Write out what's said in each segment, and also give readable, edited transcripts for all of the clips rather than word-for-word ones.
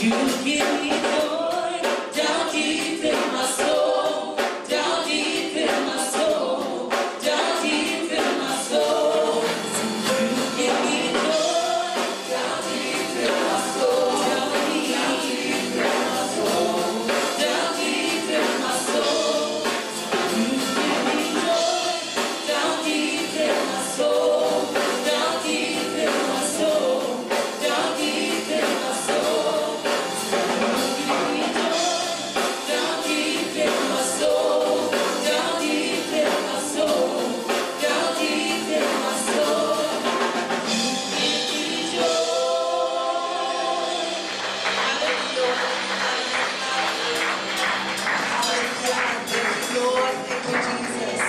You give me joy down deep in my soul, down deep in my soul, down deep in my soul. You give me joy down deep in my soul, down deep in my soul, down deep in my soul. You give me joy down deep in my soul, down deep in my soul, down deep in my soul. You give me joy down deep in my soul, down deep in my soul, down deep in my soul. You give me joy. Hallelujah. Thank you, Lord. Thank you, Jesus.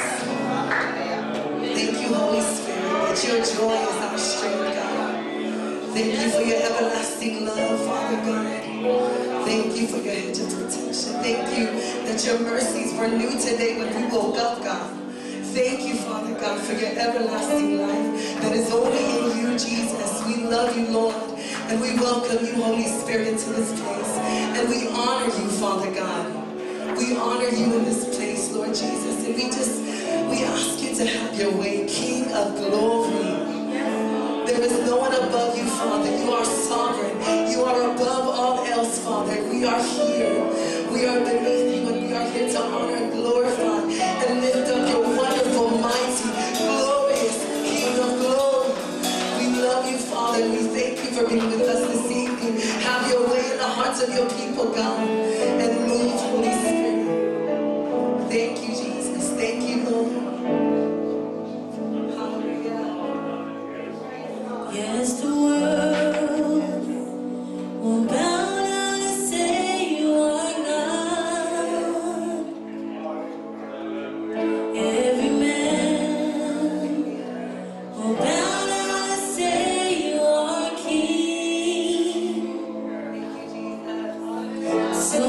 Thank you, Holy Spirit, that your joy is our strength, God. Thank you for your everlasting love, Father God. Thank you for your hedge of protection. Thank you that your mercies were new today when we woke up, God. Thank you, Father God, for your everlasting life that is only in you, Jesus. We love you, Lord, and we welcome you, Holy Spirit, into this place. And we honor you, Father God. We honor you in this place, Lord Jesus. And we ask you to have your way, King of glory. There is no one above you, Father. You are sovereign. You are above all else, Father. We are here. We are beneath you, and we are here to honor and glorify and lift up your wonderful, mighty, glorious King of glory. We love you, Father, and we thank you for being with us this evening. Have your way in the hearts of your people, God, and move, Holy Spirit. Thank you, Jesus. Thank you, Lord. Hallelujah. Yes, the world will bow down and say you are God. Every man will bow down and say you are King. Thank you, Jesus. So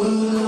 You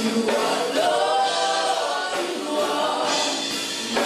are Lord, you are.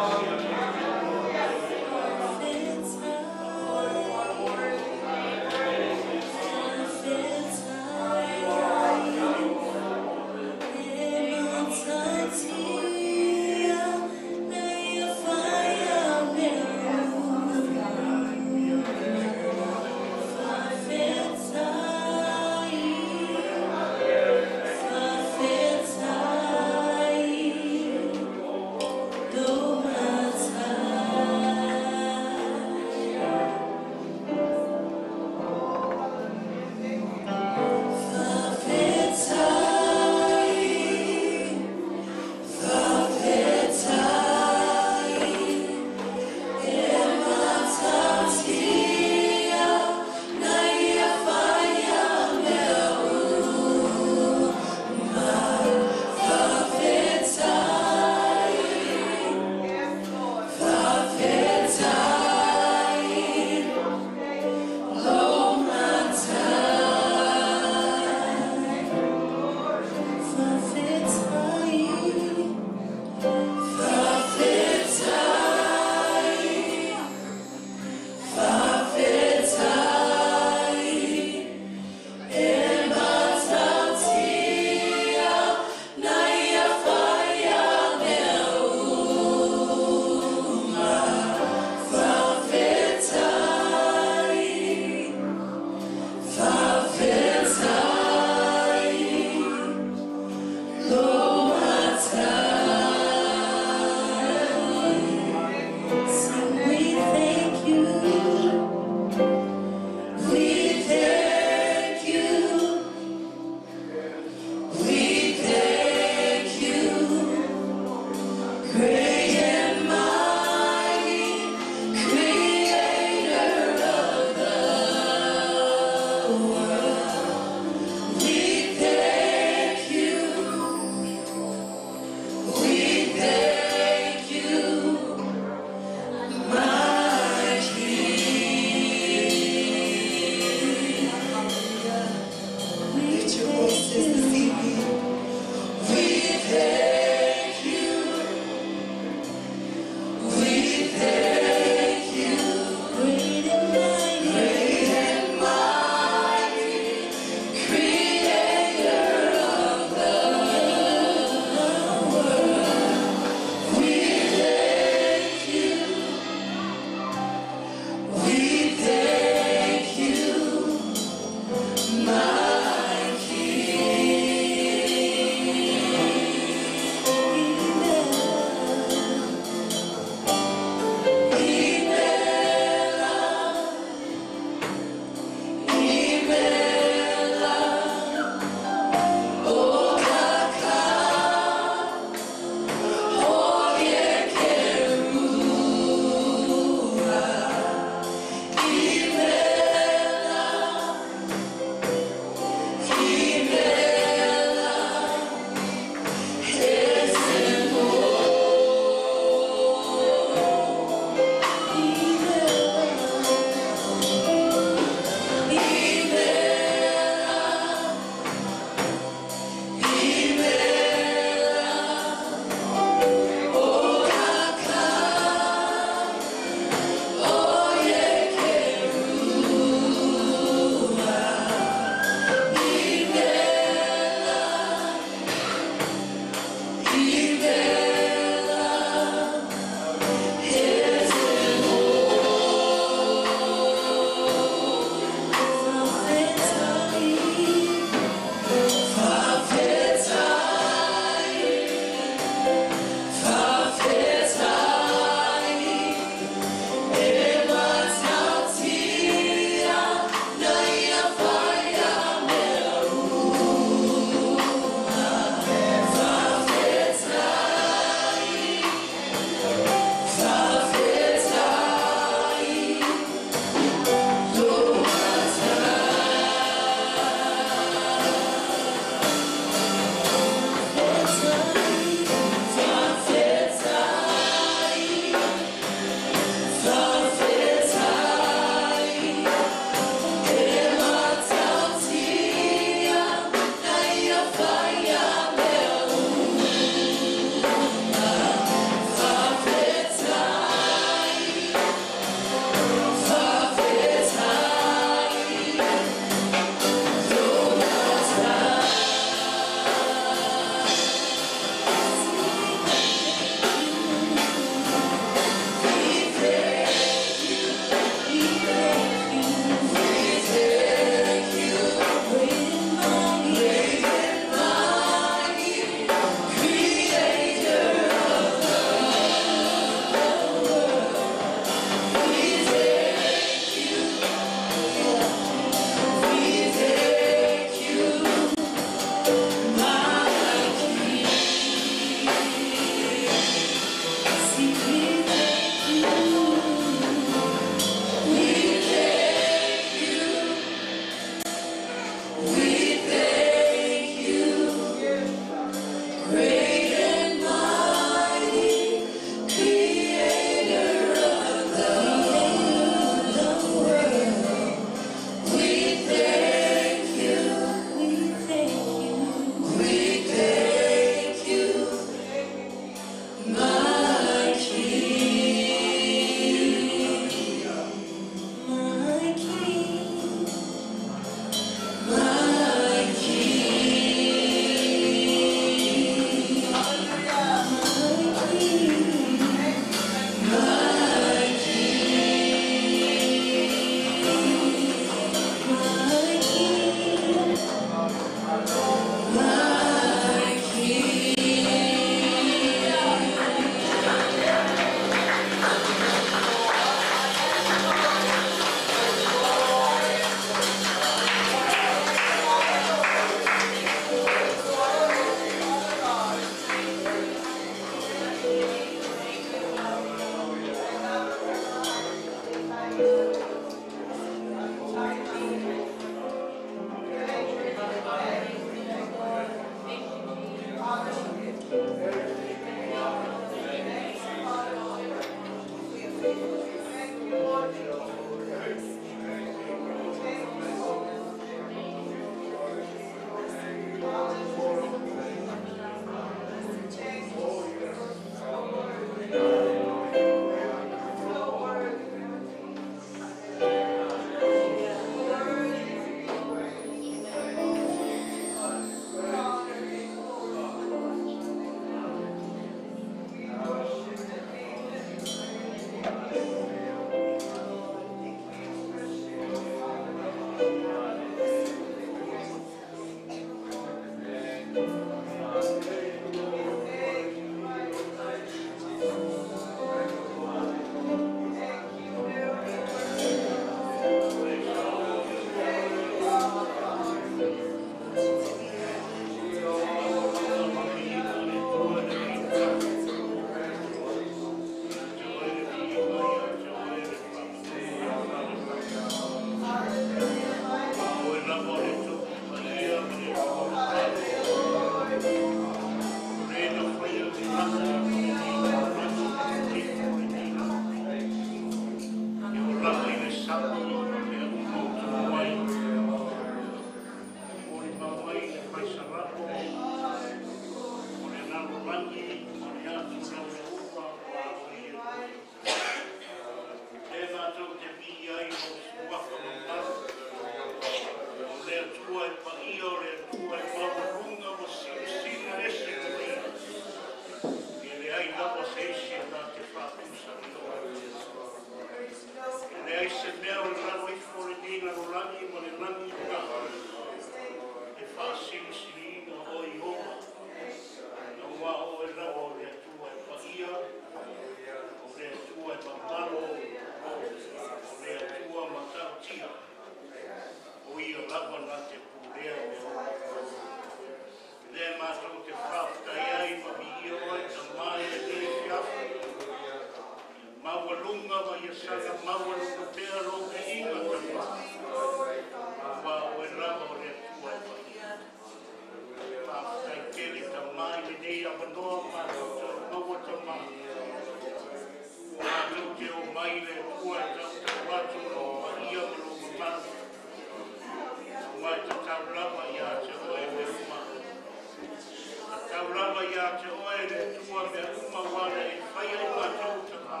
le Atua mea uma ua le e faia i matou tama.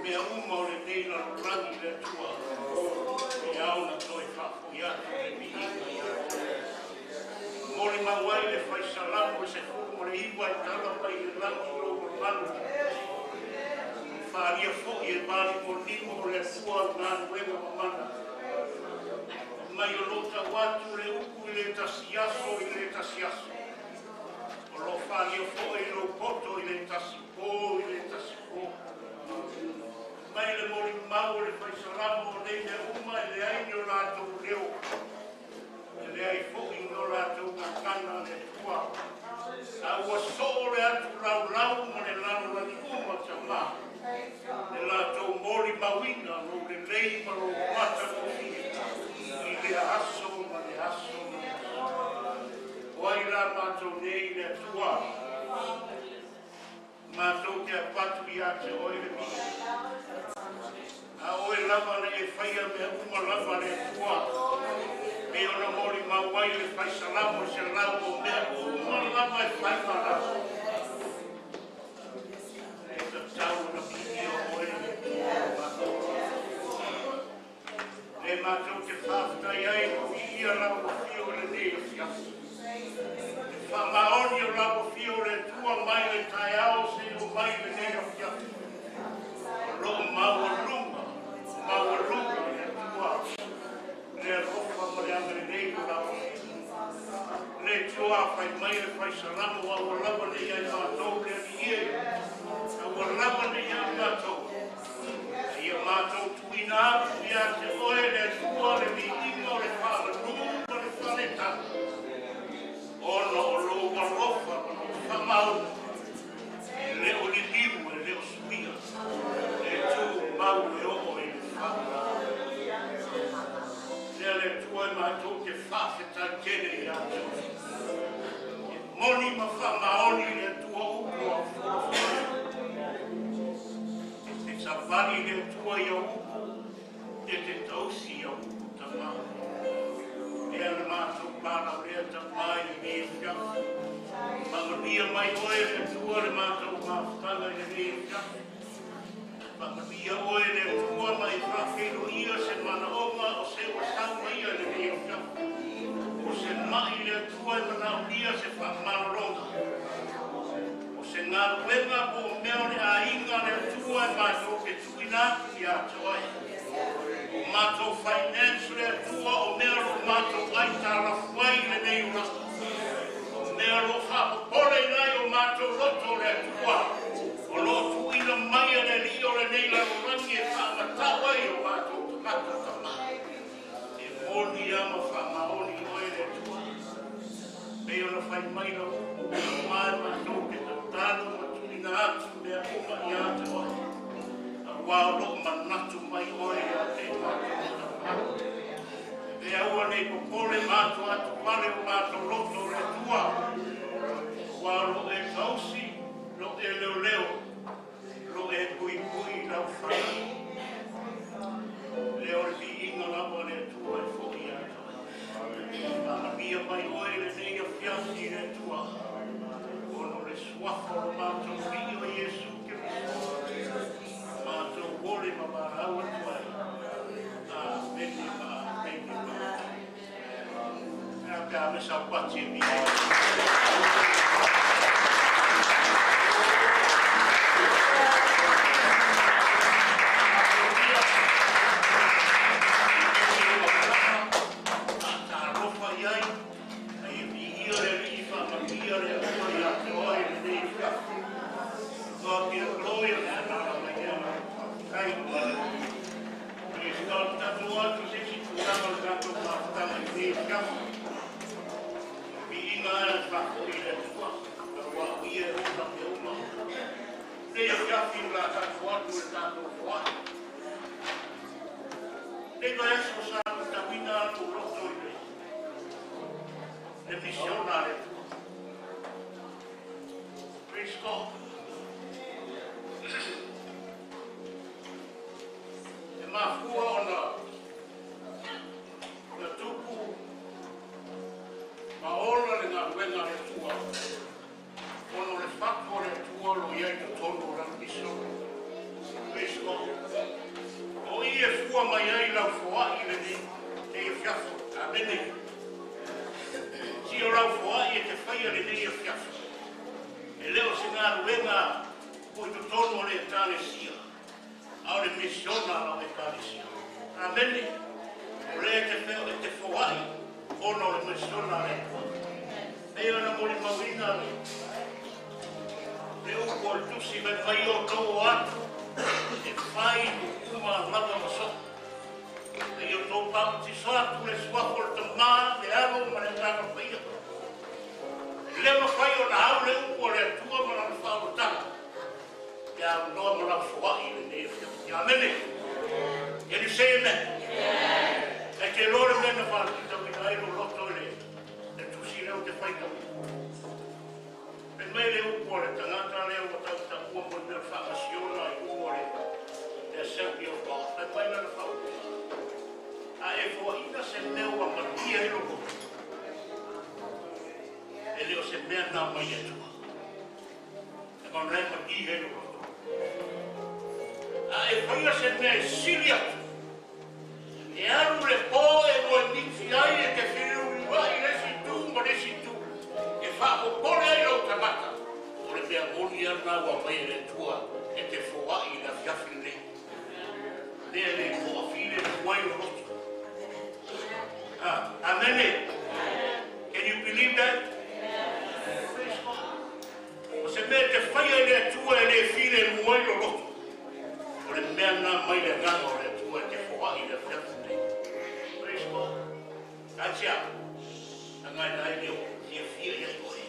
Mea uma o lenei lalolagi le Atua. E ao na toe faafoi atu le viiga ia te Oe. Molimau ai le Fai Salamo 19 e tala mai le lagi lou mamalu. Faaalia foi e malimolimo o le Atua au galuega mamana. Mai o loo tau atu le upu i le tasi aso i le tasi aso. O loo faaalia foi lou poto i le tasi po i le tasi po. Mai le molimau o le Fai Salamo o nei mea uma e leai ni o latou leo. E leai foi ni o latou gagana le Atua. A ua soo le atu laulau ma le lalolagi uma tama. Le latou molimauina lou lelei ma lou matagofie i lea aso ma le aso ma le aso. O ai la matou nei le Atua. Matou te avatu ia te Oe le viiga. A Oe lava le e faia mea uma lava le Atua. Pei ona molimau ai le Fai Salamo 100 o mea uma lava e fai ma latou. E tatau ona viia Oe le Atua o matou. Le matou te faafetai ai ma viia lau afio i lenei afiafi. E faamaoni o lau afio le Atua mai le taeao seia oo mai lenei afiafi. O loo maualuga, maualuga le Atua, le alofa ma le agalelei o lau afio. Le Atua fai mai le Fai Salamo aua lava nei ia matou le Alii e, aua lava nei ia matou. A ia matou tuuina atu ia te Oe le Atua le viiga o le faamanu ma le faaletanu. Ona o lou alofa ma lou faamaoni e le o liliu e le o suia, e tumau e oo i le faavavau. Lea le Atua e matou te faafetai tele ia te Oe. E moni ma faamaoni le Atua upu au folafolaga. E te savali le Atua i au upu, e te tausi i au upu tama. Lea le matou valaulea tama i lenei afiafi. Faamanuia mai Oe le Atua le matou mafutaga i lenei afiafi. Faamanuia Oe le Atua ma e faafeiloia se manaoga o se ua sau mai ia i lenei afiafi. O se mai le Atua e manaomia se faamalologa. O se galuega po o mea o le aiga le Atua e matou te tuuina atu ia te Oe. O matou finance le Atua o mea o loo matou aitalafu ai i lenei olaga. O mea o loo faapopoleina ai o matou loto le Atua. O loo tuuina mai e le Alii o lenei lalolagi e faamatau ai o matou tagata tama. E moni lava ma faamaoni Oe le Atua. Pei ona fai mai lau upu tama e matou te tatalo ma tuuina atu mea uma ia te Oe. Aua o loo manatu mai Oe ia te matou tama. E aua nei popole matou atuvale o matou loto le Atua. Ua o loo e tausi, loo e leoleo, loo e puipui lau fala. Lea o le viiga lava le Atua e foi ia te Oe. Faamanuia mai Oe lenei afiafi le Atua. Ona o le suafa o lo matou Alii o Iesu Keriso. Matou ole ma valaau atu ai. Amene ma amene ma amene. Ae a pe a me saupati e viia. Faatalofa i ai, a ia viia le Alii, faamanuia le Atua ia te oe i lenei afiafi. God be the glory o le ala mai lea faafetai. Praise God. Tatou atu se isi tulaga o le tatou mafutaga i lenei afiafi. Viiga e faafoi le Atua, aua o ia e ola mea uma. Lenei afiafi o le a tatou atu i le tatou foai. Lenei vaiaso sa matauina lou loto i le misiona a le Atua. Praise God. E mafua ona na tupu ma ola le galuega a le Atua, fatu o le Atua o lo o i ai i totonu o lana misiona. Praise God. O i e fua mai ai lau foai i lenei afiafi. Amene. Si o lau foai e te faia lenei afiafi. E le o se galuega o i totonu o le Ekalesia, a o le misiona a lau Ekalesia. Amene. O lea e te feo e te foai ona o le misiona a le Atua. Pei ona molimauina le le upu o le tusi fai mai outou o atu e fai nuu uma lava ma soo. E outou bapatiso atu le suafa o le Tamā, le Alo ma le Agaga Paia. E le mafai ona au le upu o le Atua ma lana faaolataga pe a aunoa ma lau foai i lenei afiafi. Amene. Can you say amen? E te iloa le mea na faatitauina ai lou loto i le tusi lea ou te faitauina. Fai mai le upu a le tagata lea ua tautaua mo le mea o le faamasiona i luga o le Assembly of God. Fai mai lana faaupuga, A e foaina se mea ua manuia ai lou loto, e le o se mea na mai le Atua. E manuia e manuia ai lou loto. A e faia se mea e sili atu, E alu le po e moemiti ai e te feliuliuai i le isi itu ma le isi itu, e faapopole ai lou tagata, o le mea moni lava lena ua aumai e le Atua e te foai i le afiafi lenei. Lea e le toafilemu ai lou loto. Amene. Can you believe that? Praise God. O se mea e te faia i le Atua e le filemu ai lou loto, o le mea lena mai le Agaga o le Atua e te foai i le afiafi lenei. Praise God. Aisea? Leaga e la e le o fiafia ia i oe.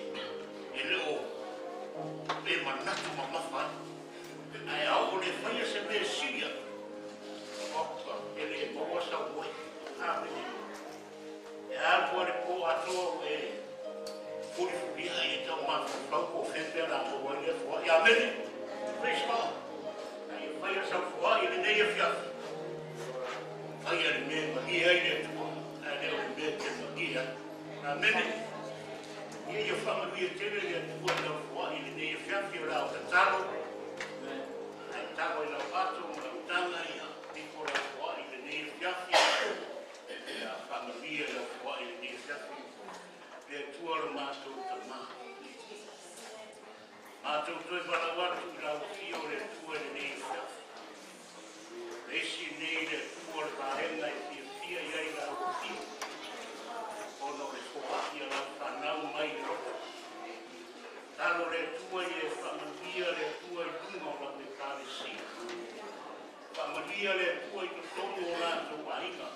E le o e manatu mamafa ai. Ae a oo le faia se mea e sili atu, oka, e le maua sau moe. Amene. E alu a le po atoa ua e fulifuliai e tau mafaufau po o fea pea la maua ai lea foai. Amene! Praise God! A ia faia sau foai i lenei afiafi, faia le mea e malie ai le Atua, ae le o le mea e te malie ai. Amene! Ia ia faamanuia tele le Atua i lau foai i lenei afiafi o le a o tatalo, ae tago i lau ato ma lau taga ia ifo lau foai i lenei afiafi. Ia faamanuia lau foai i lenei afiafi, le Atua o le matou Tama. Matou toe valaau atu i lau afio o le Atua i lenei afiafi. Le isi nei le Atua o le vaega e fiafia i ai lau afio, ona o le foai a lau fanau mai le loto. Talo le Atua ia e faamanuia le Atua i luga o lau Ekalesia. Faamanuia le Atua i totonu o latou aiga,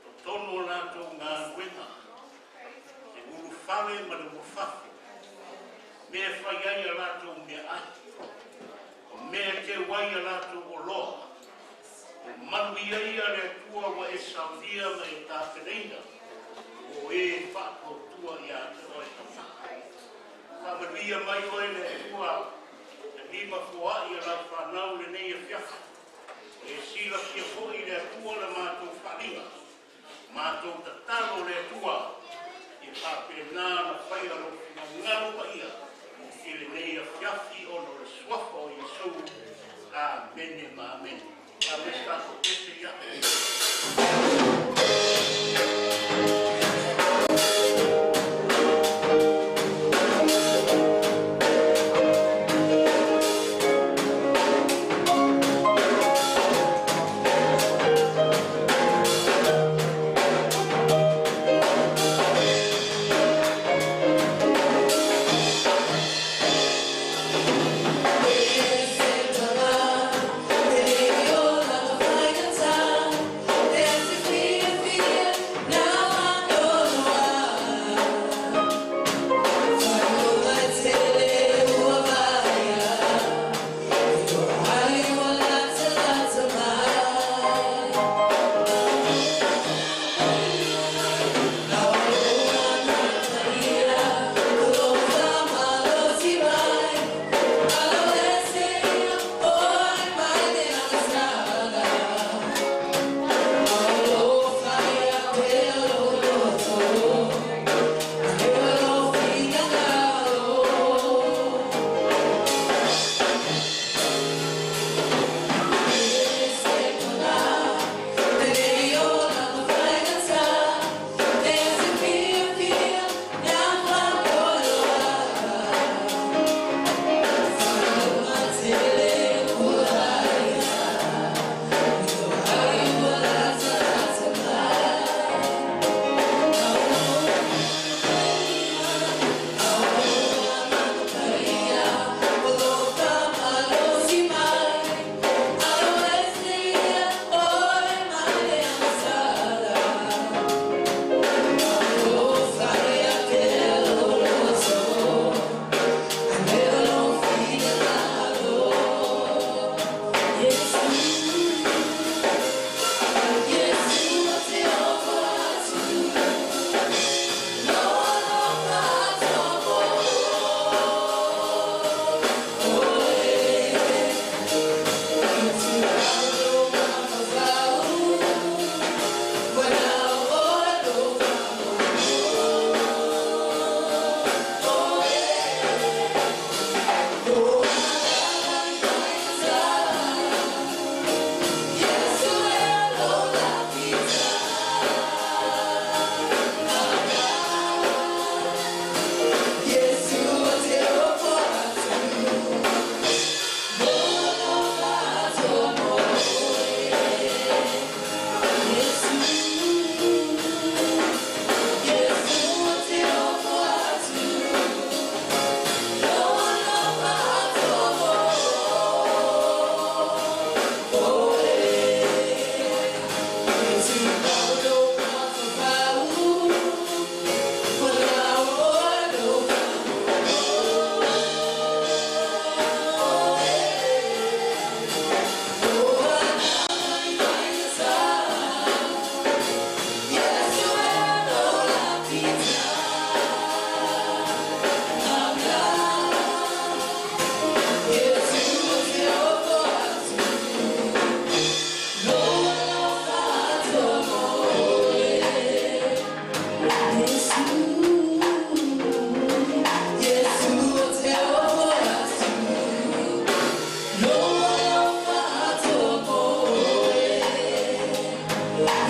totonu o latou galuega, le ulufale ma le ulufafo, mea e fai ai a latou meaai, o mea e teu ai a latou oloa. O manuia ia le Atua ua e saunia ma e tapenaina mo e faatuatua ia te oe Tama. Faamanuia mai oe le Atua e lima foai a lau fanau lenei afiafi. E silafia foi le Atua le matou faaliga, matou tatalo le Atua ia faapena ona faia lou finagalo paia i lenei afiafi ona o le suafa o Iesu. Amene ma amene. Amene tatou pese ia.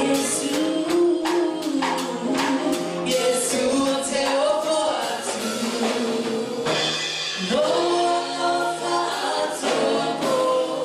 Iesu, Iesu ou te ofo atu, lou alofa atoa mo oe.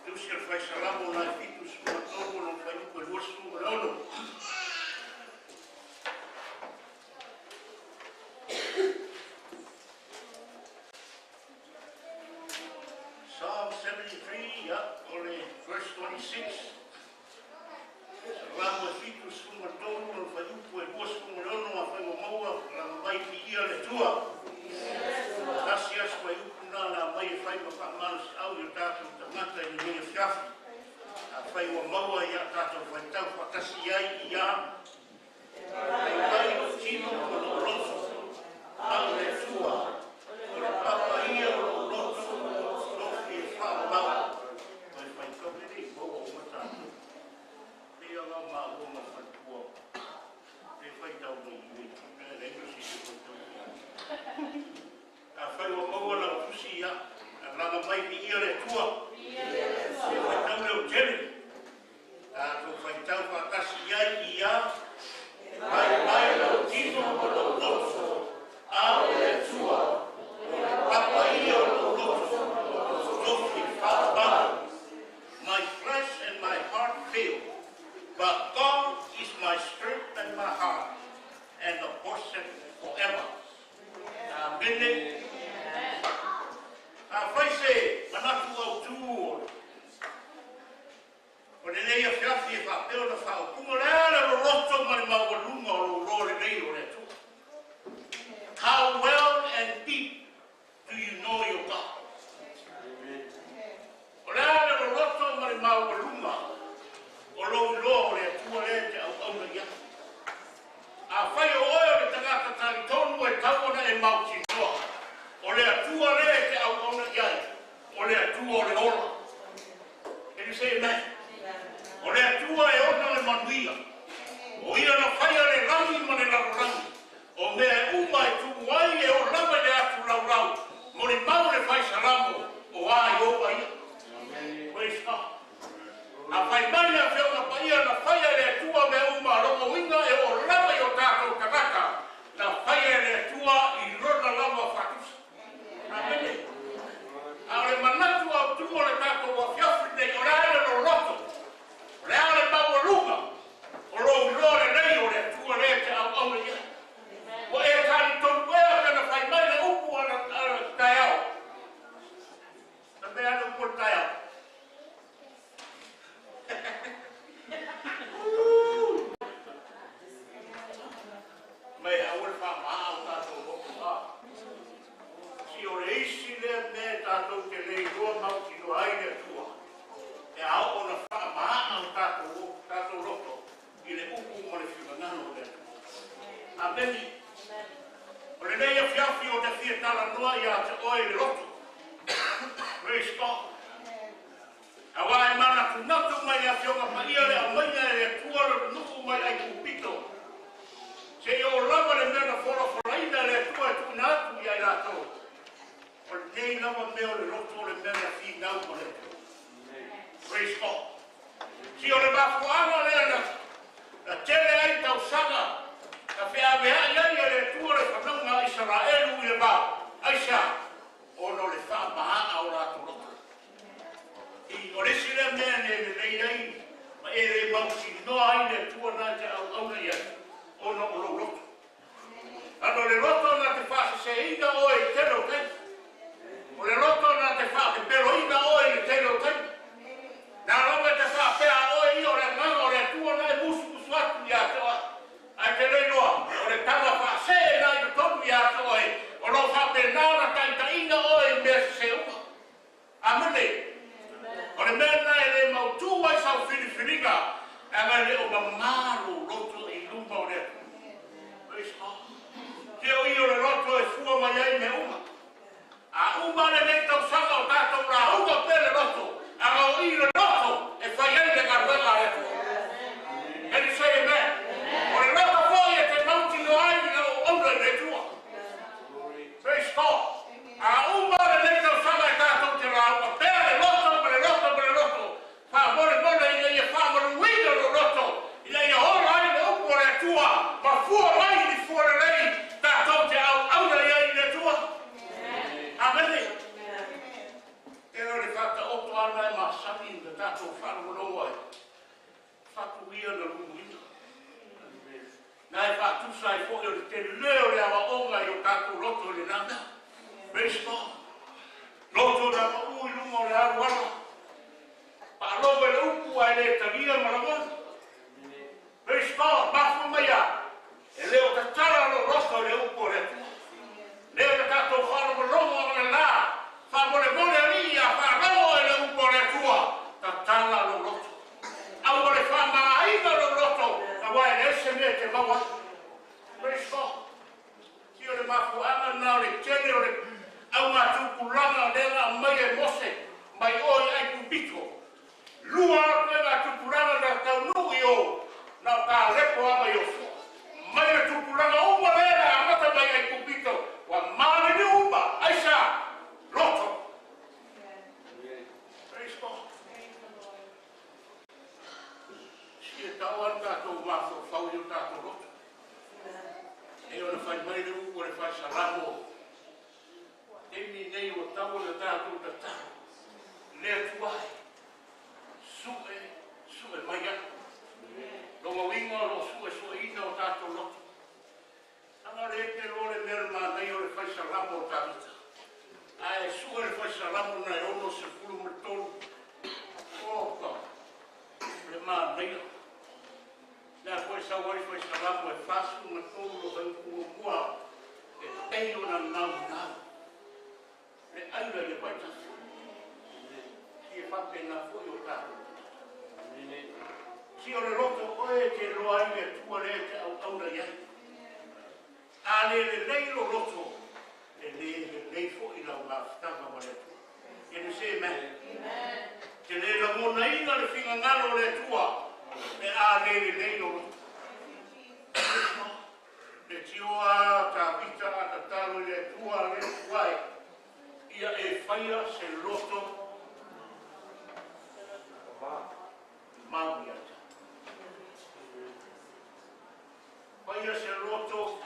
Tusi al fai salamo na fitu suma tolu. Atua. Tasi aso fuaiupu lena o le a aumai e fai ma faamalosiau i o tatou tagata i lenei afiafi. Afai ua maua ia tatou faitau faatasi ai ia fai mai lou tino ma lou loto, a o le Atua, o le papa ia o lou loto, tofi e faamau. Ma e faitau e le i maua uma tatou. Pei lava o maua ma le faletua e faitau mai i i, e leai ma se isi e faitau mai ai. Afai ua maua lau tusi, ia alaga mai, viia le Atua. E faitau leotele. Tatou faitau faatasi ai ia fai mai lou tino ma lou loto, a o le Atua, o le papa ia o lou loto, tofi faamau. My flesh and my heart fail, but God is my strength and my heart, and a portion forever. Amene. Afai se manatu autū o lenei afiafi e faapea ona faaupuga, le a le loloto ma le maualuga o lou iloa lelei o le Atua. How well and deep do you know your God? O le a le loloto ma le maualuga o lou iloa o le Atua lea e te auauna i ai? Afai o oe o le tagata talitonu, e tatau ona e mautinoa o le Atua lea e te auauna i ai, o le Atua o le ola. Can you say amen? O le Atua e ona le manuia. O ia na faia le lagi ma le lalolagi. O mea e uma e tumu ai e o lava i le atu laulau. Molimau le fai salamo o a Ieova ia. Praise God. A fai mai le Afioga Paia na faia e le Atua mea uma, lona uiga e oo lava i o tatou tagata na faia e le Atua i lona lava faatusa. Amene. A o le manatu autū o le tatou afiafi nei, o le a le loloto, o le a le maualuga o lou iloa lelei o le Atua lea e te auauna i ai? Ua e talitonu ea pe na fai mai le upu a le taeao? Na mea le upu o le taeao. Mai aua le faamaa o tatou loto a. Si o le isi lea mea e tatou te le iloa mautinoa ai le Atua, e a oo ona faamaa o tatou loto i le upu ma le finagalo o le Atua. Ameni. O lenei afiafi o te fia talanoa ia te oe i le loto. Praise God. Auā e manatunatu mai le Afioga Paia le aumaiga e le Atua le nuu mai Aikupito, seia oo lava le mea na folafolaina e le Atua e tuuina atu ia i latou. O lenei lava mea o le loto o le mea na finau ma le Atua. Praise God. Si o le mafuaaga lea na tele ai tausaga na feaveai ai e le Atua le fanauga a Isaraelu i le vao. Aisea? Ona o le faamaa o latou loto. I o le isi lea mea e le lelei ai ma e le mautinoa ai le Atua na e te auauna i ai, ona o lou loto. Ona o le loto na te faaseseina oe i le tele o taimi. O le loto na te faapepeloina oe i le tele o taimi. Na lava e te faapea a oe ia o le agaga o le Atua na e musumusu atu ia te oe. Ae te le iloa, o le tala faasee na i totonu ia te oe, o lo o faapena ona taitaiina oe i mea sese uma. Amene. O le mea lena e le mautū ai sau filifiliga, leaga e le o mamā lou loto i luma o le Atua. Praise God. Se o i o le loto e fua mai ai mea uma. A uma lenei tausaga o tatou lauga pea le loto, aga o i le loto e fai ai le galuega a le Atua. Can you say amen? O le loto foi e te mautinoa ai i lau auauna i le Atua. Praise God. A uma lenei tausaga e tatou te lauga pea le loto ma le loto ma le loto, faamolemole ina ia faamanuina lou loto, ina ia ola ai le upu o le Atua ma fua mai i ni fua lelei tatou te auauna i ai i le Atua. Amene. Tele o le faataoto ana e masani na tatou faalogologo ai, fatu ia na lumuina. Na e faatusa ai foi o le tele o le aoaoga i o tatou loto i lena mea. Praise God. Loto na pau i luga o le aluala. Faalogo i le upu ae le talia ma lagona. Praise God. Mafua mai a, e le o tatala lou loto i le upu o le Atua. se mea e te maua ai. Praise God. Si o le mafuaaga lena o le tele o le augatupulaga lea na aumai e Mose mai o i Aikupito. Lua lava ituaiga tupulaga na taunuu i o, na o Kalepo lava ma Iosua. Mai le tupulaga uma lea na amata mai Aikupito, ua maliliu uma. Aisea? Loto. Praise God. Si e tau lava le tatou mafaufau i o tatou loto. E ona fai mai le upu a le Faisalamo, taimi nei ua tau ona tatou tatalo, le Atua e, sue, sue mai au. Lona uiga o lo o suesueina o tatou loto. Aga le te loa le mea le manaia o le Faisalamo o Tavita. Ae sue le Faisalamo na e 63. Oka, le manaia. Le a foi sau ai Faisalamo e 43 lo whai muamua e pei ona naunau. Le aila le vaitafe. Si e faapena foi o tatou. Si o le loto oe e te iloa ai le Atua lea e te auauna i ai. A le lelei lo loto, e le lelei foi lau mafutaga ma le Atua. Can you say amen? Amen. Te le lagonaina le finagalo o le Atua, pe a le lelei lo loto. Le tioa Tavita a tatalo i le Atua, le Atua e, ia e faia se loto mau ia te. Faia se loto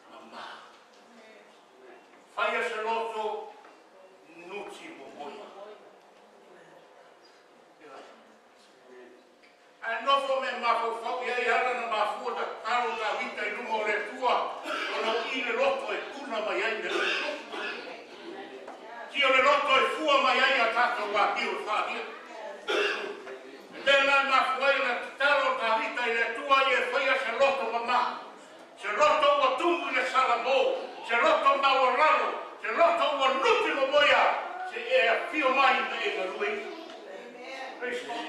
mama. Faia se loto nuti momoia. Ae nofo me mafaufau i ai ala na mafua tatalo Tavita i luma o le Atua, ona o i le loto e puna mai ai mea. Ti o le loto e fua mai ai a tatou amio e faalia. E mea la mafua ai ona tatalo Tavita i le Atua ia e faia se loto mama. Se loto ua tumu i le salamo, se loto maualalo, se loto ua nuti momoia, se e afio mai ma e galue i. Praise God.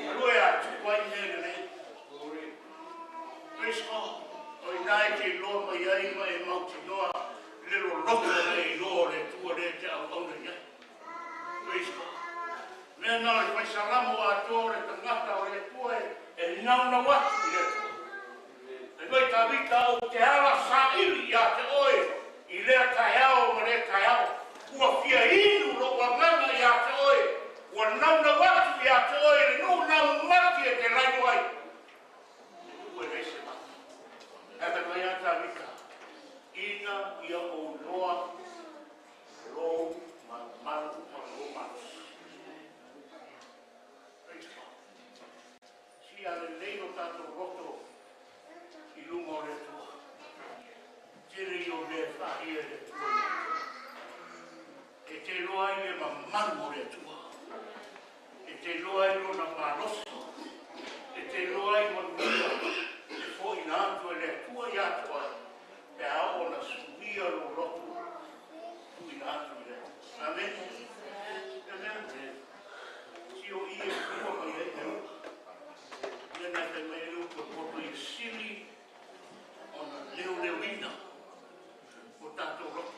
Galue a tuku ai mea lelei. Praise God. O ina e te iloa mai ai ma e mautinoa le loloto le iloa o le Atua lea te auauna i ai. Praise God. Mea na o le Faisalamo atoa o le tagata o le Atua e naunau atu i le Atua. E mai Tavita ou te ala saili ia te oe i lea taeao ma lea taeao. Ua fia inu lou agaga ia te oe. Ua naunau atu ia te oe le nuu naumati e te laino ai. E nuu e leai se mata. Ae fai mai a Tavita, ina ia ou iloa lou malumalu ma lou malosi. Praise God. Si a lelei o tatou loto i luma o le Atua. Tele ia o mea e faahia e le Atua ia te. E te iloa ai le mamalu o le Atua. E te iloa ai lona malosi. E te iloa ai manuia e foʻina atu e le Atua ia te oe. Pe a oo ona suia lou loto tuuina atu i le Atua. Amen. Amen. Si o i e fua mai ai le uka. Ia na fai mai ai le upu e poto ia sili ona leoleoina o tatou loto.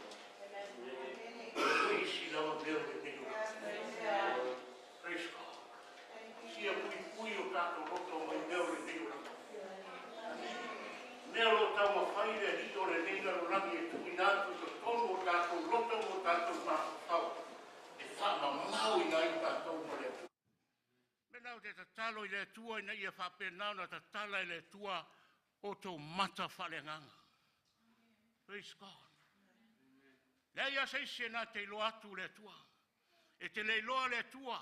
O isi lava mea o lenei olaga. Praise God. Sia puipui o tatou loto mai mea o lenei olaga. Mea o lo o taumafai le alii o lenei lalolagi e tuuina atu i totonu o tatou loto ma o tatou mafaufau e faamamao ai tatou ma le Atua. Mea ou te tatalo i le Atua ina ia faapena ona tatala e le Atua o tou mata faaleagaga. Praise God. Leai lava se isi e na te iloa atu le Atua. E te le iloa le Atua,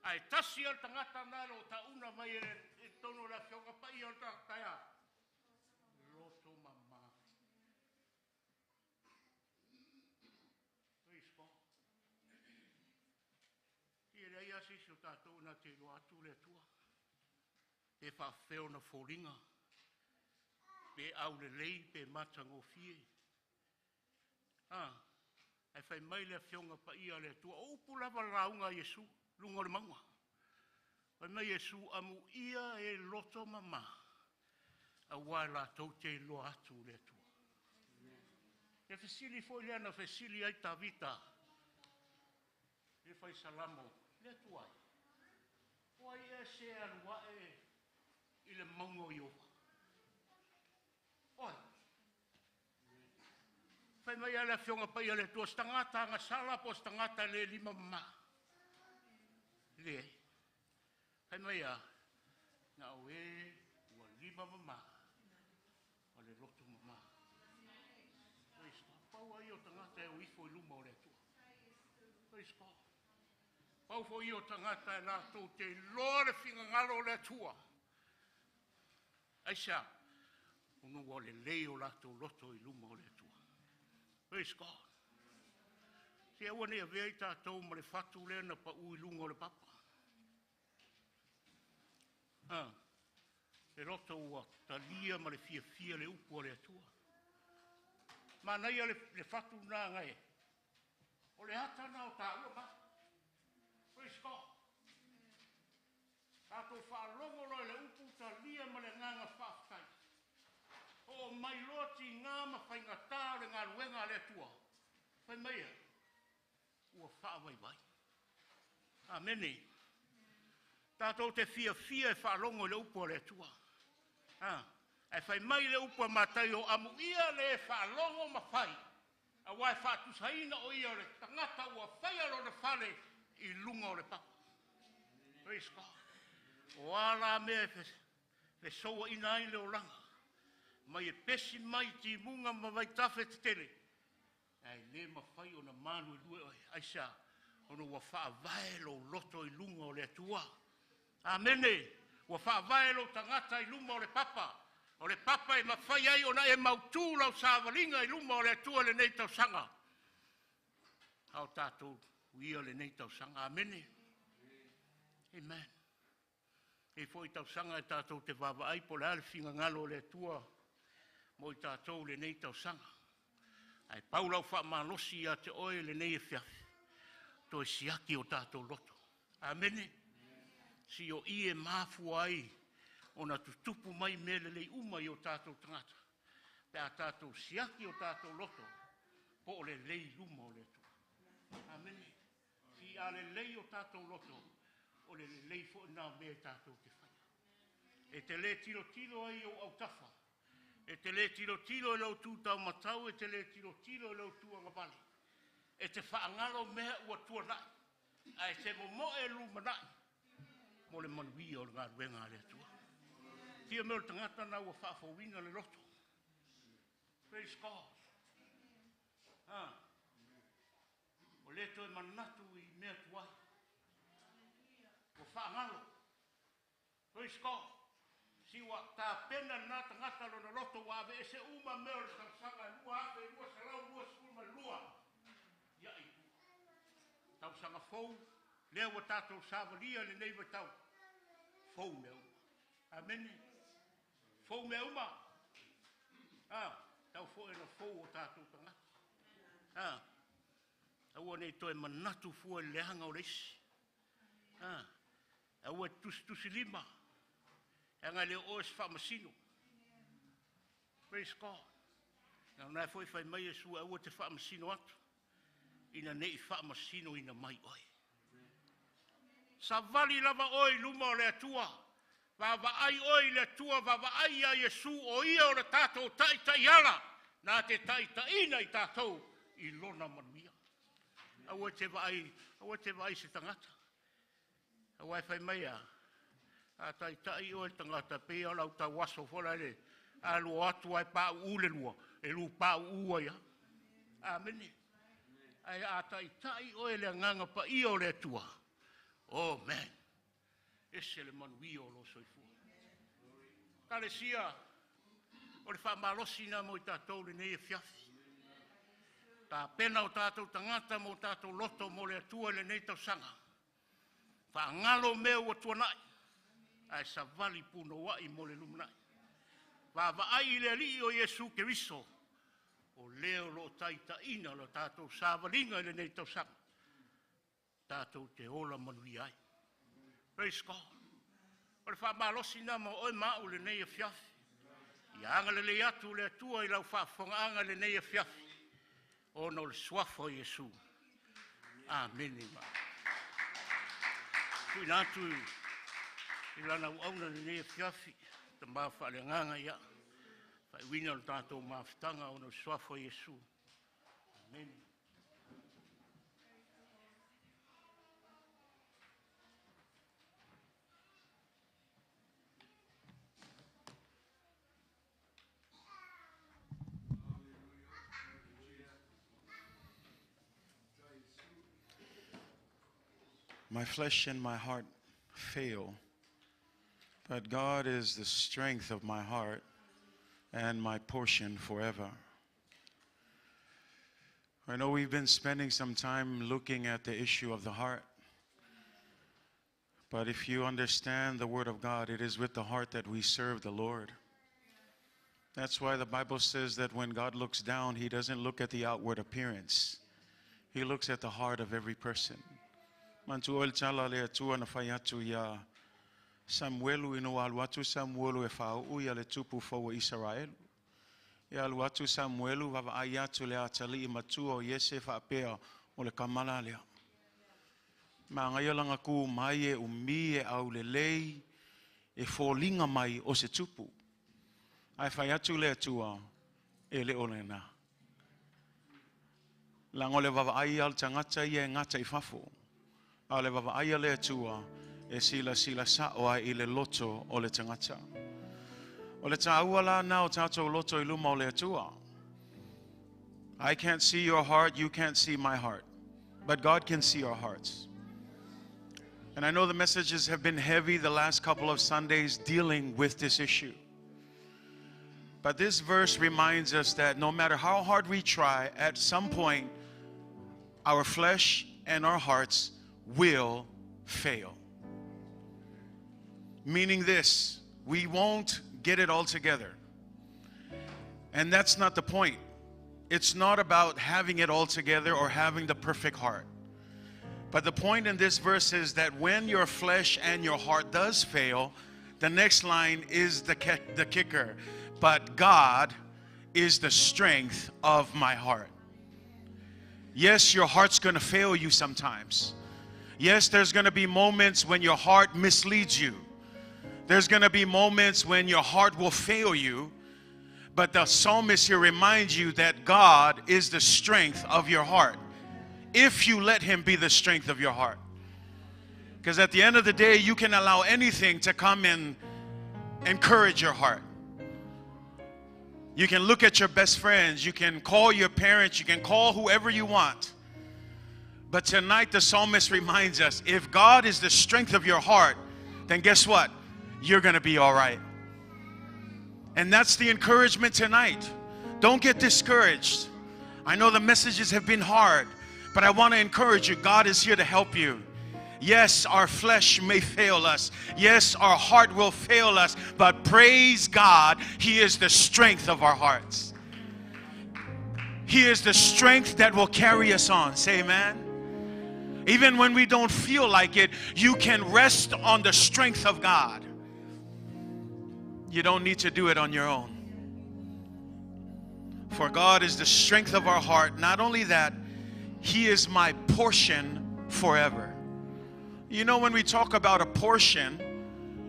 ae tasi lava le tagata na lo o tauna mai e le totonu o le Afioga Paia o le tagata ea. Loto mama. Praise God. Ia leai lava se isi o tatou na te iloa atu le Atua. Pe faafefea ona foliga, pe aulelei, pe matagofie. Ae fai mai le Afioga Paia a le Atua, o upu lava le lauga a Iesu, luga o le mauga. Fai mai Iesu, amuia e loto mama. Aua e latou te iloa atu le Atua. Le fesili foi lea na fesili ai Tavita i le Fai Salamo, le Atua e, o ai ea se alu ae i le mauga o Ieova? O ai? Fai mai lava le Afioga Paia a le Atua, o se tagata agasala po o se tagata e le lima mama? Leai. Fai mai a, na o e ua lima mama ma le loto mama. Praise God. Pau ai o tagata e o ifo i luma o le Atua. Praise God. Pau foi o tagata e latou te iloa le finagalo o le Atua. Aisea? Ona ua lelei o latou loto i luma o le Atua. Praise God. Se aua ne i avea i tatou ma le fatu lea na pau i luga o le papa. Ah, le loto ua talia ma le fiafia le upu a le Atua. Manaia le fatu na ngai. O le ata na o tāua ma. Praise God. Tatou faalogo loa i le upu talia ma le agaga faafetai. O mai loa tiga ma faigata o le galuega a le Atua. Fai mai ia, ua faavaivai. Amene. Tatou te fiafia e faalogo i le upu a le Atua. Ah, ae fai mai le upu a Mataio, amuia le faalogo ma fai, aua e faatusaina o ia o le tagata ua faia lona fale i luga o le papa. Praise God. O a la mea e fesouaina ai le olaga, mai e pesi mai timuga ma vaitafe tetele, ae le mafai ona manu i lue oe. Aisea? Ona ua faavae lou loto i luga o le Atua. Amene. Ua faavae lou tagata i luma o le papa. O le papa e mafai ai ona e mautu lau savaliga i luma o le Atua lenei tausaga. A o tatou uia lenei tausaga. Amene. Amen. E foi tausaga e tatou te vaavaai po o le a le finagalo o le Atua mo i tatou lenei tausaga. Ae pau lau faamalosi ia te oe lenei afiafi, toe siaki o tatou loto. Amene. Si o i e mafua ai ona tutupu mai mea lelei uma i o tatou tagata. Pe a tatou siaki o tatou loto, po o lelei i luma o le Atua. Amene. Si a lelei o tatou loto, o le lelei foi nā mea e tatou te faia. E te le tilotilo ai i ou autafa, e te le tilotilo i lau tu taumatau, e te le tilotilo i lau tu agavale. E te faagalo mea ua tuanai, ae te momoe lumanai mo le manuia o le galuega a le Atua. Tia mea o le tagata na ua faafouina le loto. Praise God. Ah, o le toe manatu i mea tuai. Ua faagalo. Praise God. Si ua tapena lena tagata lona loto ua aveese uma mea o le tausaga 2222 ia i tua. Tausaga fou, lea ua tatou savalia lenei vaitau. Fou mea uma. Amene. Fou mea uma. Ah, tau foi na fou o tatou tagata. Ah, aua nei toe manatu fua i le leaga o le isi. Ah, aua e tusitusi lima. E aga le o e se faamasino. Praise God. Na ona e foi fai mai Iesu aua te faamasino atu, ina nei faamasino ina mai oe. Savali lava oe i luma o le Atua. Vaavaai oe i le Atua, vaavaai ia Iesu o ia o le tatou taitaiala, na te taitaiina i tatou i lona manuia. Aua te vaai, aua te vaai se tagata. Aua e fai mai a, a taitai oe le tagata, pei o lau tauaso foi la le alu atu ai pau le lua, e lu pau ai a. Amene. Ae a taitai oe le agaga paia o le Atua. Oh man. Ese le manuia o lo soifua. Kalesia, o le faamalosi na mo i tatou lenei afiafi. Tapena o tatou tagata mo tatou loto mo le Atua i lenei tausaga. Faagalo mea ua tuanai, ae savali punouai mo le lumanai. Vaavaai i le Alii o Iesu Keriso, o lea o loo taitaiina lo tatou savaliga i lenei tausaga. Tatou te ola manuia ai. Praise God. O le faamalosi na mo oe ma au lenei afiafi. Ia agalelei atu le Atua i lau faafofogaaga i lenei afiafi ona o le suafa o Iesu. Amene. Tuuina atu i lana auauna i lenei afiafi, tama faaleagaga ia faaiuina le tatou mafutaga ona o le suafa o Iesu. Amene. My flesh and my heart fail, but God is the strength of my heart and my portion forever. I know we've been spending some time looking at the issue of the heart, but if you understand the Word of God, it is with the heart that we serve the Lord. That's why the Bible says that when God looks down, He doesn't look at the outward appearance. He looks at the heart of every person. Manatua le tala a le Atua na fai atu ia Samuelu ina ua alu atu Samuelu e faauu ia le tupu fou o Isaraelu. E alu atu Samuelu vaavaai atu le atalii matua o Iese faapea o le tama la lea. Manaia lana tu mai e umi e aulelei e foliga mai o se tupu. Ae fai atu le Atua e le o lena. Leaga o le vaavaai a le tagata ia e gata i fafo. A o le vaavaai a le Atua e silasila sao ai i le loto o le tagata. O le taua la na o tatou loto i luma o le Atua. I can't see your heart, you can't see my heart. But God can see our hearts. And I know the messages have been heavy the last couple of Sundays dealing with this issue. But this verse reminds us that no matter how hard we try, at some point, our flesh and our hearts will fail. Meaning this, we won't get it all together. And that's not the point. It's not about having it all together or having the perfect heart. But the point in this verse is that when your flesh and your heart does fail, the next line is the kicker. But God is the strength of my heart. Yes, your heart's going to fail you sometimes. Yes, there's going to be moments when your heart misleads you. There's going to be moments when your heart will fail you. But the psalmist here reminds you that God is the strength of your heart, if you let Him be the strength of your heart. Because at the end of the day, you can allow anything to come and encourage your heart. You can look at your best friends, you can call your parents, you can call whoever you want. But tonight the psalmist reminds us, if God is the strength of your heart, then guess what? You're going to be all right. And that's the encouragement tonight. Don't get discouraged. I know the messages have been hard, but I want to encourage you. God is here to help you. Yes, our flesh may fail us. Yes, our heart will fail us. But praise God, He is the strength of our hearts. He is the strength that will carry us on. Say amen. Even when we don't feel like it, you can rest on the strength of God. You don't need to do it on your own. For God is the strength of our heart. Not only that, He is my portion forever. You know, when we talk about a portion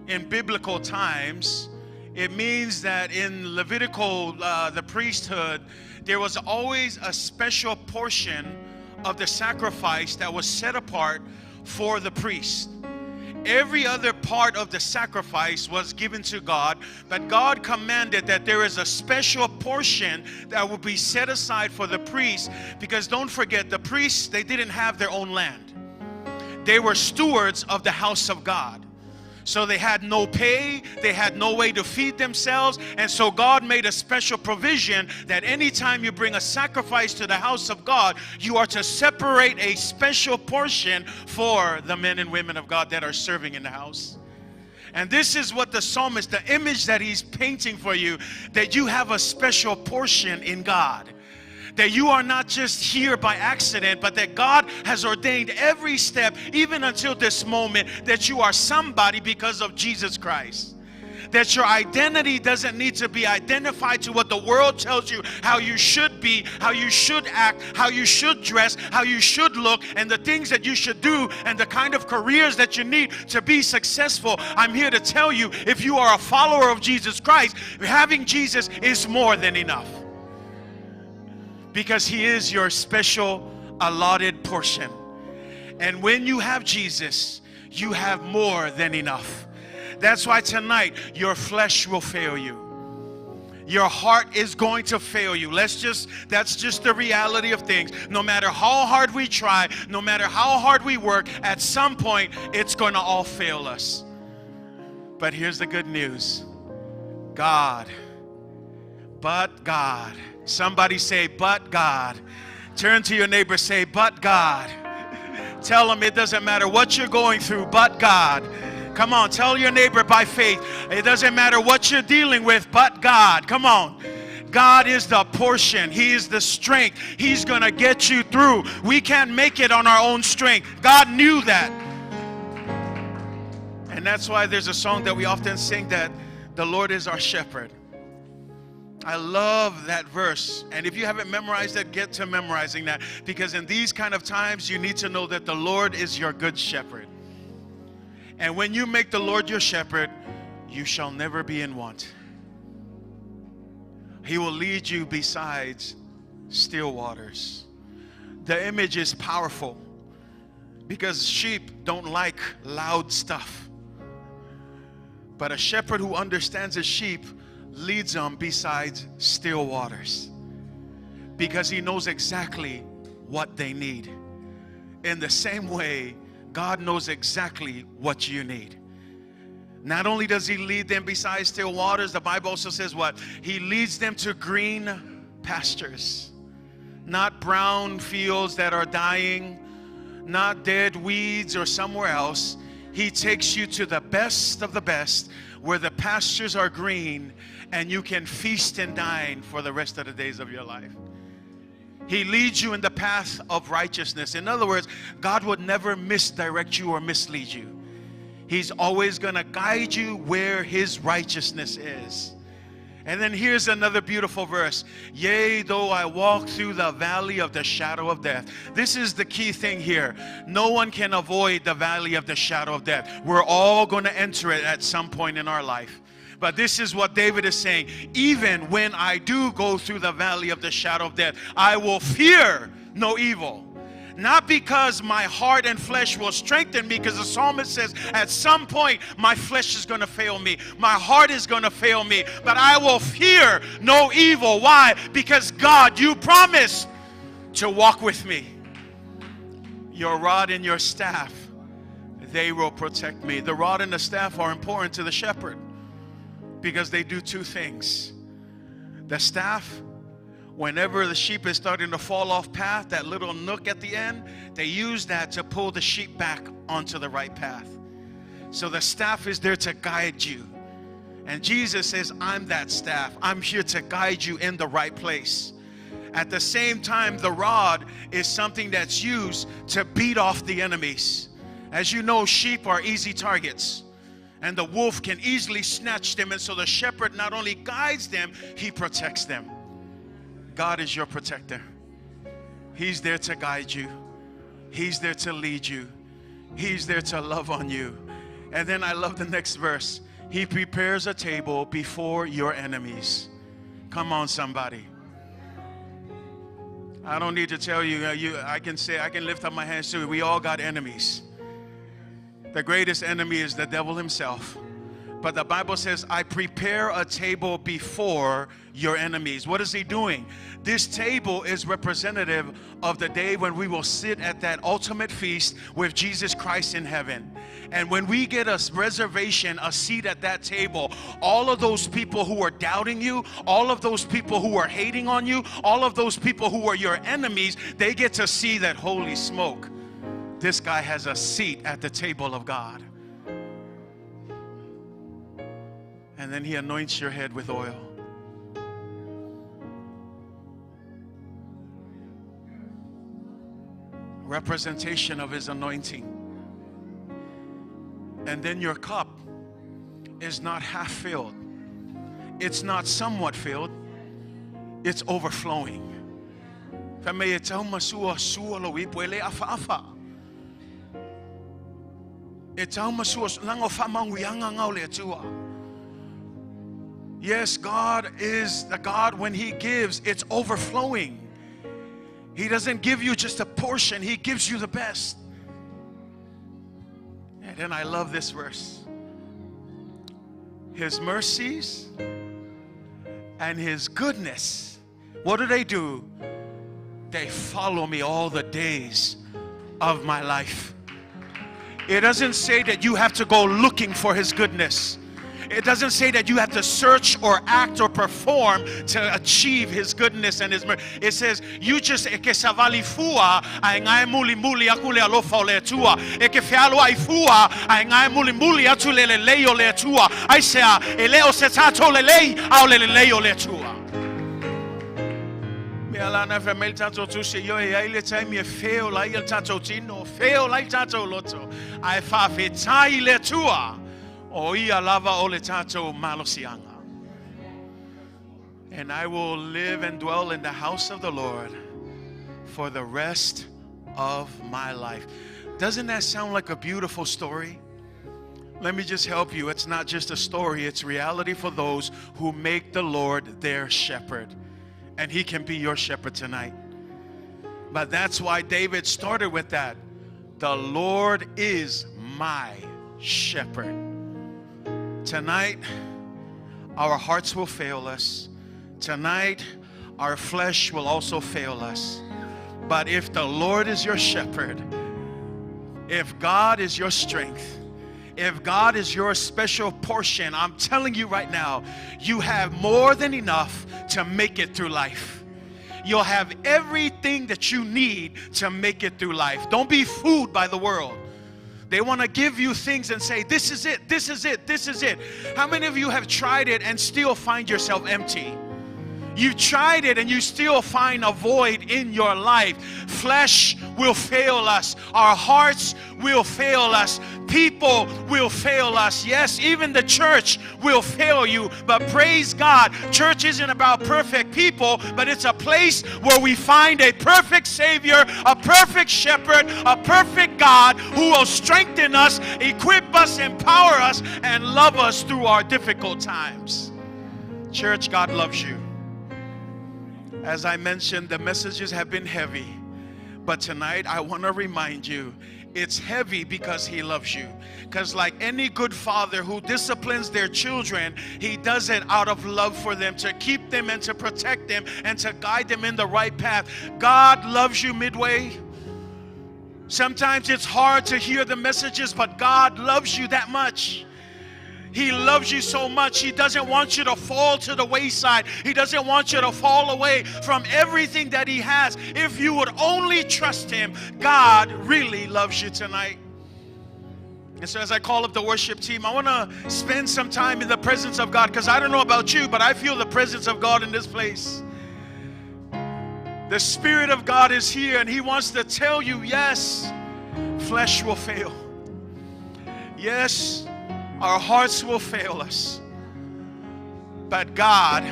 in biblical times, it means that in Levitical, the priesthood, there was always a special portion of the sacrifice that was set apart for the priest. Every other part of the sacrifice was given to God, but God commanded that there is a special portion that will be set aside for the priests, because don't forget, the priests, they didn't have their own land. They were stewards of the house of God. So they had no pay, they had no way to feed themselves, and so God made a special provision that anytime you bring a sacrifice to the house of God, you are to separate a special portion for the men and women of God that are serving in the house. And this is what the psalmist, the image that he's painting for you, that you have a special portion in God. That you are not just here by accident, but that God has ordained every step, even until this moment, that you are somebody because of Jesus Christ. That your identity doesn't need to be identified to what the world tells you how you should be, how you should act, how you should dress, how you should look, and the things that you should do, and the kind of careers that you need to be successful. I'm here to tell you, if you are a follower of Jesus Christ, having Jesus is more than enough. Because he is your special allotted portion. And when you have Jesus, you have more than enough. That's why tonight your flesh will fail you. Your heart is going to fail you. That's just the reality of things. No matter how hard we try, no matter how hard we work, at some point it's going to all fail us. But here's the good news. God, but God. Somebody say, but God. Turn to your neighbor, say, but God. Tell them it doesn't matter what you're going through, but God. Come on, tell your neighbor by faith, it doesn't matter what you're dealing with, but God. Come on. God is the portion. He is the strength. He's going to get you through. We can't make it on our own strength. God knew that. And that's why there's a song that we often sing that the Lord is our shepherd. I love that verse. And if you haven't memorized it, get to memorizing that. Because in these kind of times, you need to know that the Lord is your good shepherd. And when you make the Lord your shepherd, you shall never be in want. He will lead you beside still waters. The image is powerful because sheep don't like loud stuff. But a shepherd who understands his sheep leads them beside still waters because he knows exactly what they need. In the same way, God knows exactly what you need. Not only does he lead them beside still waters, the Bible also says what? He leads them to green pastures, not brown fields that are dying, not dead weeds or somewhere else. He takes you to the best of the best, where the pastures are green and you can feast and dine for the rest of the days of your life. He leads you in the path of righteousness. In other words, God would never misdirect you or mislead you. He's always going to guide you where his righteousness is. And then here's another beautiful verse. Yea, though I walk through the valley of the shadow of death. This is the key thing here. No one can avoid the valley of the shadow of death. We're all going to enter it at some point in our life. But this is what David is saying. Even when I do go through the valley of the shadow of death, I will fear no evil. Not because my heart and flesh will strengthen me, because the psalmist says at some point my flesh is going to fail me. My heart is going to fail me. But I will fear no evil. Why? Because God, you promised to walk with me. Your rod and your staff, they will protect me. The rod and the staff are important to the shepherd because they do two things. The staff, whenever the sheep is starting to fall off path, that little nook at the end, they use that to pull the sheep back onto the right path. So the staff is there to guide you. And Jesus says, I'm that staff. I'm here to guide you in the right place. At the same time, the rod is something that's used to beat off the enemies. As you know, sheep are easy targets. And the wolf can easily snatch them. And so the shepherd not only guides them, he protects them. God is your protector. He's there to guide you. He's there to lead you. He's there to love on you. And then I love the next verse. He prepares a table before your enemies. Come on, somebody. I don't need to tell you. I can say, I can lift up my hands too. We all got enemies. The greatest enemy is the devil himself. But the Bible says, I prepare a table before your enemies. What is he doing? This table is representative of the day when we will sit at that ultimate feast with Jesus Christ in heaven. And when we get a reservation, a seat at that table, all of those people who are doubting you, all of those people who are hating on you, all of those people who are your enemies, they get to see that, holy smoke, this guy has a seat at the table of God. And then he anoints your head with oil. Representation of his anointing. And then your cup, is not half filled. It's not somewhat filled. It's overflowing. Fa me e tau masua sua lo ipo e le afa afa. E tau masua langa o whamanguianga ngau le atua. Yes, God is the God when He gives, it's overflowing. He doesn't give you just a portion, He gives you the best. And then I love this verse. His mercies and His goodness, what do? They follow me all the days of my life. It doesn't say that you have to go looking for His goodness. It doesn't say that you have to search or act or perform to achieve His goodness and His mercy. It says you just e ke savali fua a e ngai muli muli aku le alofa o le Atua. E ke fealo ai fua a e ngai muli muli atu le le lei o le Atua. Ai sea, e leo se tātou le lei a o le le lei o le Atua. Mea lana fa mele tātou tusi yo e ai le taimi e feo lai le tātou tino, feo lai tātou loto. Ai whawhetai le Atua. O ia lava o le tātou malosianga. And I will live and dwell in the house of the Lord for the rest of my life. Doesn't that sound like a beautiful story? Let me just help you. It's not just a story, it's reality for those who make the Lord their shepherd. And He can be your shepherd tonight. But that's why David started with that. The Lord is my shepherd. Tonight, our hearts will fail us. Tonight, our flesh will also fail us. But if the Lord is your shepherd, if God is your strength, if God is your special portion, I'm telling you right now, you have more than enough to make it through life. You'll have everything that you need to make it through life. Don't be fooled by the world. They want to give you things and say, this is it, this is it, this is it. How many of you have tried it and still find yourself empty? You've tried it and you still find a void in your life. Flesh will fail us. Our hearts will fail us. People will fail us. Yes, even the church will fail you. But praise God, church isn't about perfect people, but it's a place where we find a perfect Savior, a perfect Shepherd, a perfect God who will strengthen us, equip us, empower us, and love us through our difficult times. Church, God loves you. As I mentioned, the messages have been heavy. But tonight, I want to remind you, it's heavy because He loves you. Because like any good father who disciplines their children, he does it out of love for them, to keep them and to protect them and to guide them in the right path. God loves you midway. Sometimes it's hard to hear the messages, but God loves you that much. He loves you so much. He doesn't want you to fall to the wayside. He doesn't want you to fall away from everything that He has. If you would only trust Him, God really loves you tonight. And so as I call up the worship team, I want to spend some time in the presence of God, because I don't know about you, but I feel the presence of God in this place. The Spirit of God is here, and He wants to tell you, yes, flesh will fail. Yes, our hearts will fail us, but God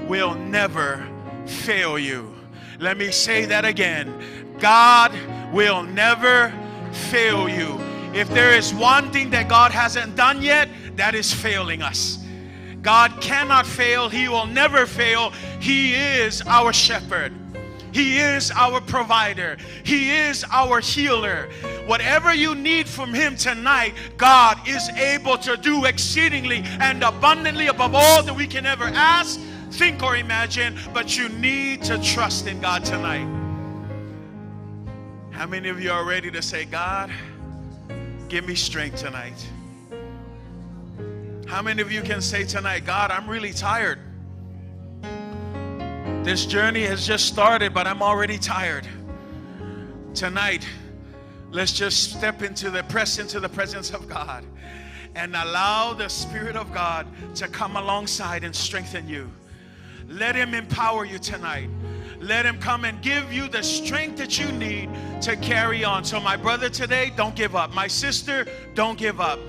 will never fail you. Let me say that again. God will never fail you. If there is one thing that God hasn't done yet, that is failing us. God cannot fail. He will never fail. He is our shepherd. He is our provider. He is our healer. Whatever you need from Him tonight, God is able to do exceedingly and abundantly above all that we can ever ask, think, or imagine. But you need to trust in God tonight. How many of you are ready to say, God, give me strength tonight? How many of you can say tonight, God, I'm really tired. This journey has just started, but I'm already tired. Tonight, let's just step into the press into the presence of God and allow the Spirit of God to come alongside and strengthen you. Let Him empower you tonight. Let Him come and give you the strength that you need to carry on. So my brother today, don't give up. My sister, don't give up.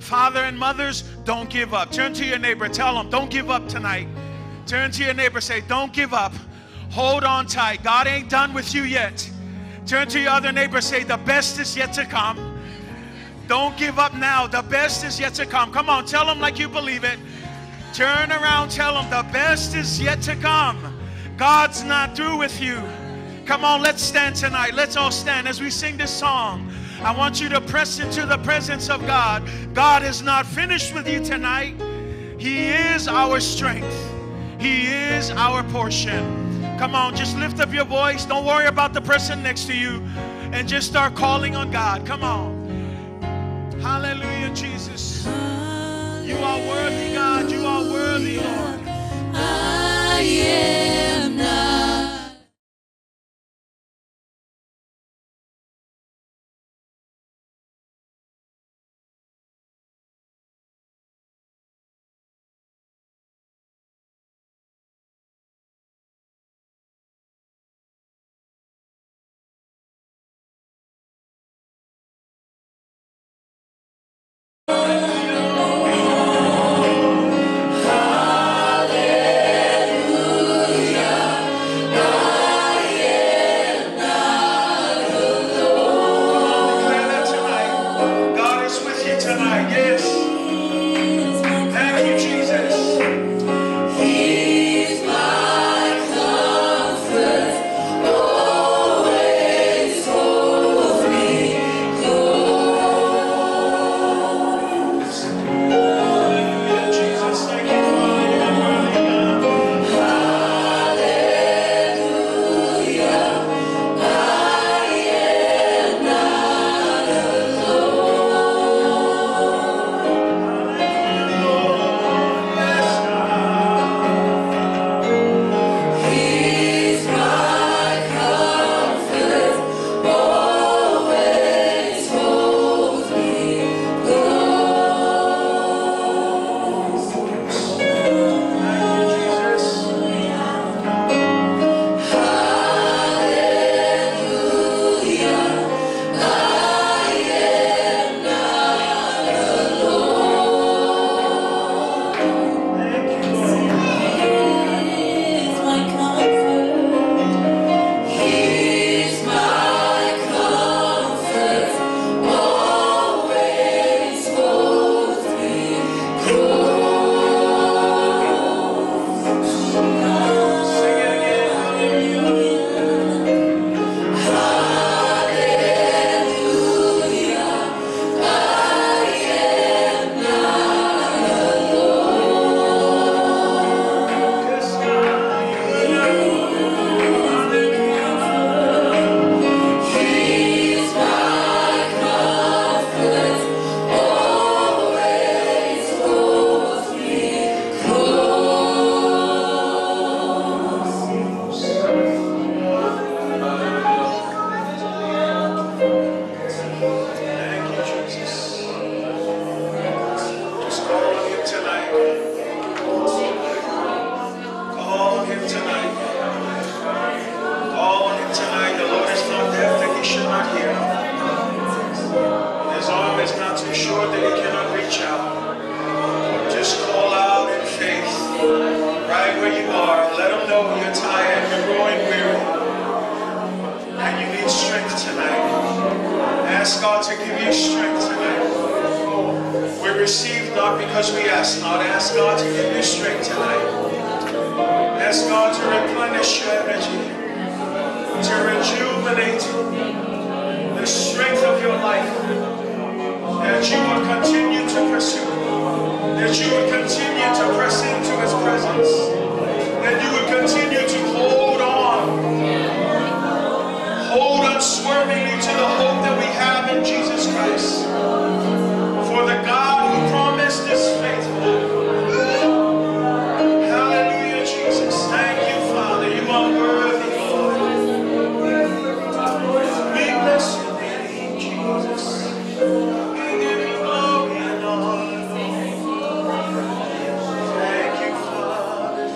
Father and mothers, don't give up. Turn to your neighbor, tell them, don't give up tonight. Turn to your neighbor, say, don't give up. Hold on tight. God ain't done with you yet. Turn to your other neighbor, say, the best is yet to come. Don't give up now. The best is yet to come. Come on, tell them like you believe it. Turn around, tell them the best is yet to come. God's not through with you. Come on, let's stand tonight. Let's all stand as we sing this song. I want you to press into the presence of God. God is not finished with you tonight. He is our strength. He is our portion. Come on, just lift up your voice. Don't worry about the person next to you. And just start calling on God. Come on. Hallelujah, Jesus. You are worthy, God. You are worthy, Lord. I am not. Declare that tonight. God is with you tonight. Yes. Thank you, Jesus. He's my comfort, always holds me close. Hallelujah, Jesus. Thank you, Father. You are worthy, God. Hallelujah, I am not alone. Yes, God. He's my comfort, always holds me close. Thank you, Jesus. Hallelujah, I am not alone. Thank you, Lord. He's my comfort. He's my comfort. Always holds me close. Sing it again. Hallelujah. Hallelujah, I am not alone. Yes, God. Hallelujah. He's my comfort, always holds me close. Thank you, Jesus. Just call on him tonight. Call on him tonight. Call on him tonight. The Lord is not deaf that he should not hear. His arm is not too short that he cannot reach out. Just call out in faith, right where you are. Let him know you're tired, you're growing weary, and you need strength tonight. Ask God to give you strength tonight. We receive not because we ask not. Ask God to give you strength tonight. Ask God to replenish your energy, to rejuvenate the strength of your life, that you would continue to pursue, that you would continue to press into His presence, that you would continue to hold on. Hold unswervingly to the hope that we have in Jesus Christ. For the God who promised is faithful. Hallelujah, Jesus. Thank you, Father. You are worthy, Lord. We bless your name, Jesus. We give you glory and honor. Thank you, Father.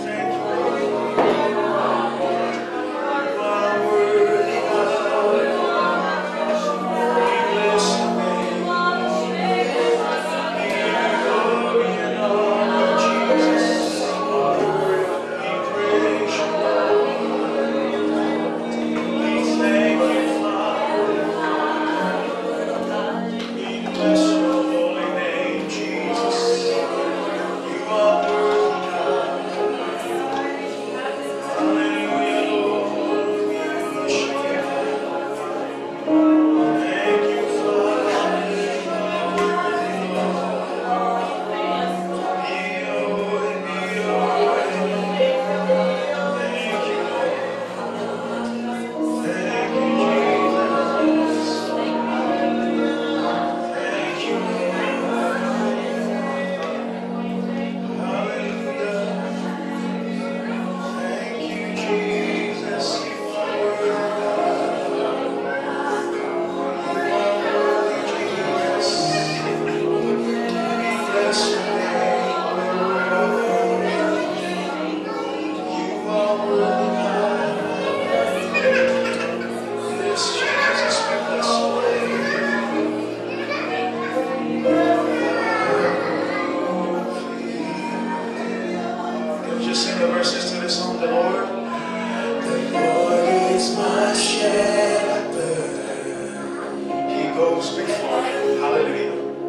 Just sing the verses to this song. The Lord. The Lord is my shepherd. He goes before me. Hallelujah.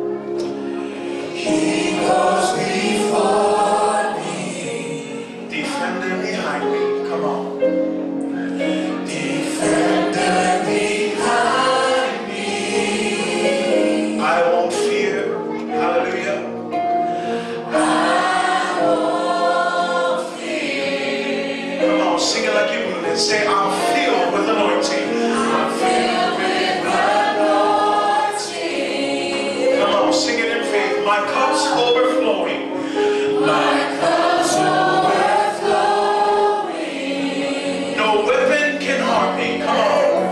He goes before me. Defender behind me. Come on. Defender behind me. I won't fear. Hallelujah. I won't fear. Come on, sing it like you mean it. Say, I'm filled with anointing. I'm filled with anointing. Come on, sing it in faith. My cup's overflowing. My cup's overflowing. No weapon can harm me. Come on.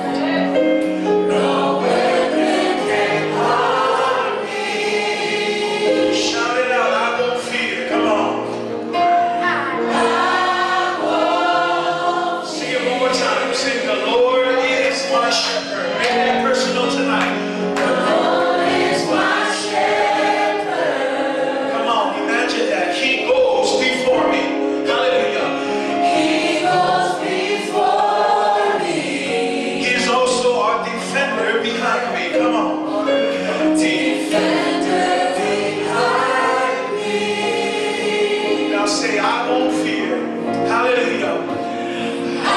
No weapon can harm me. Shout it out. I won't fear. Come on. I won't Sing it one more time. Sing, the Lord is my shepherd. Make that personal tonight. The Lord is my shepherd. Come on, imagine that. He goes before me. Hallelujah. He goes before me. He is also our defender behind me. Come on. Defender behind me. Now say, I won't fear. Hallelujah. I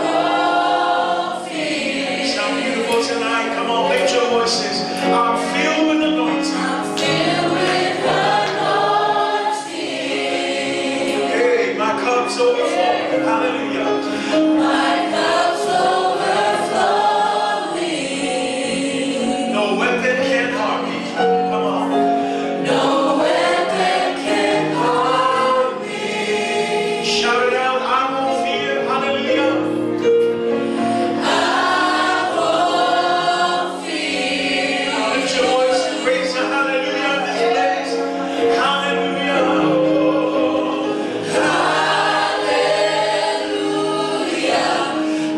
won't fear. Sound beautiful tonight. Come on, lift your voices. I'm filled with anointing. I'm filled with anointing. Hey, my cup's overflowing. Hallelujah. My cup's overflowing. No weapon can harm me. Come on. No weapon can harm me. Shout it out. I won't fear. Hallelujah. I won't fear. Lift your voice and raise a hallelujah in this place. Hallelujah. Hallelujah.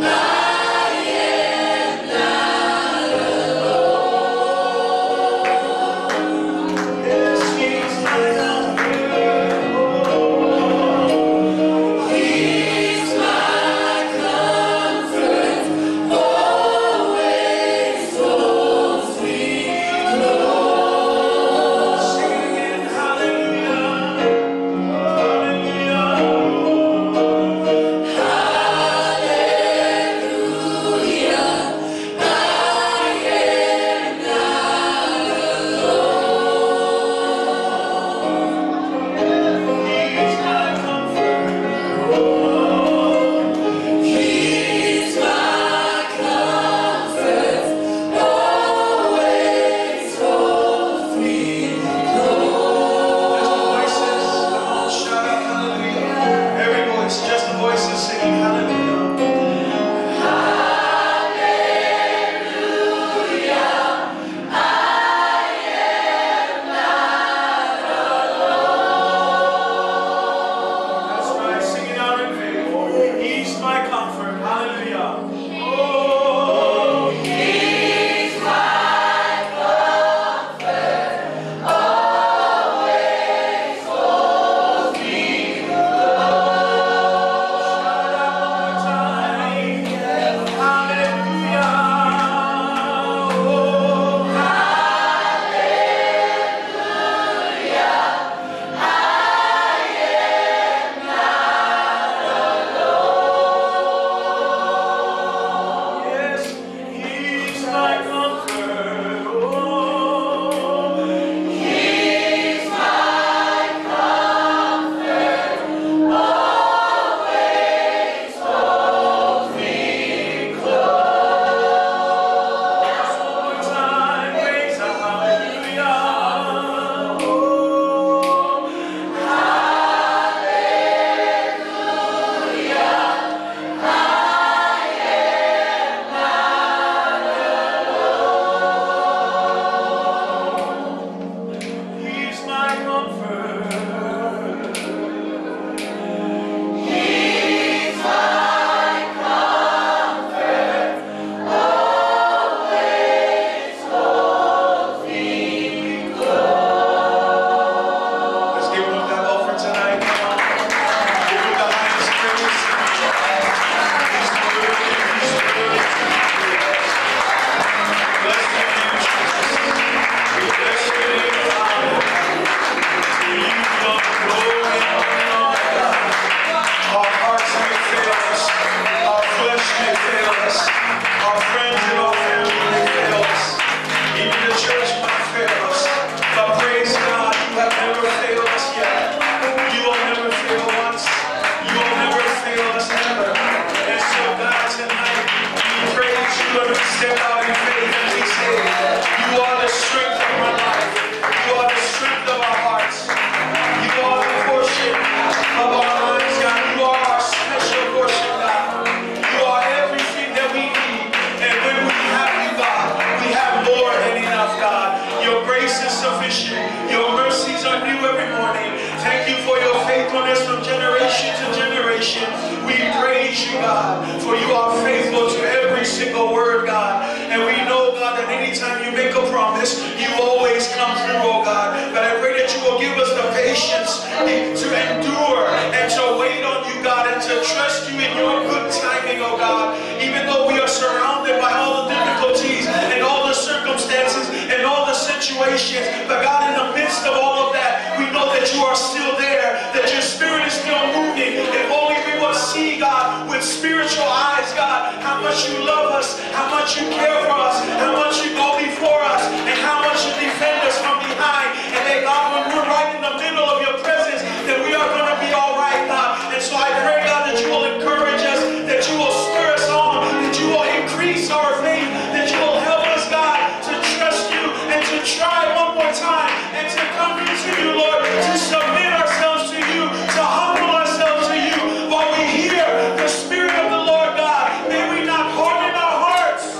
situations. But God, in the midst of all of that, we know that you are still there, that your spirit is still moving. If only we would see, God, with spiritual eyes, God, how much you love us, how much you care for us, how much you go before us, and how much you defend us from behind. And that, God, when we're right in the middle of your presence, that we are going to be all right, God. And so I pray, God, that you will encourage us, that you will stir us on, that you will increase our faith, that you will help us, God, to trust you and to try one more time and to come into you, Lord, to submit ourselves to you, to humble ourselves to you while we hear the Spirit of the Lord, God. May we not harden our hearts,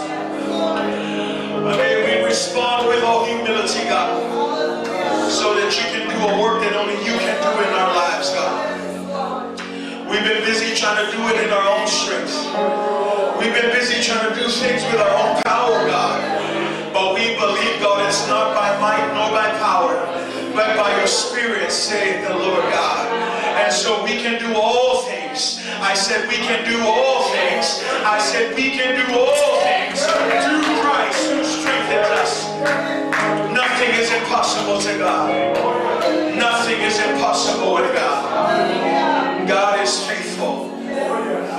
but may we respond with all humility, God, so that you can do a work that only you can do in our lives, God. We've been busy trying to do it in our own strength. We've been busy trying to do things with our own power, God. But we believe, God, it's not by might nor by power, but by your Spirit, saith the Lord God. And so we can do all things. I said we can do all things. I said we can do all things through Christ who strengthens us. Nothing is impossible to God. Nothing is impossible with God. God is faithful.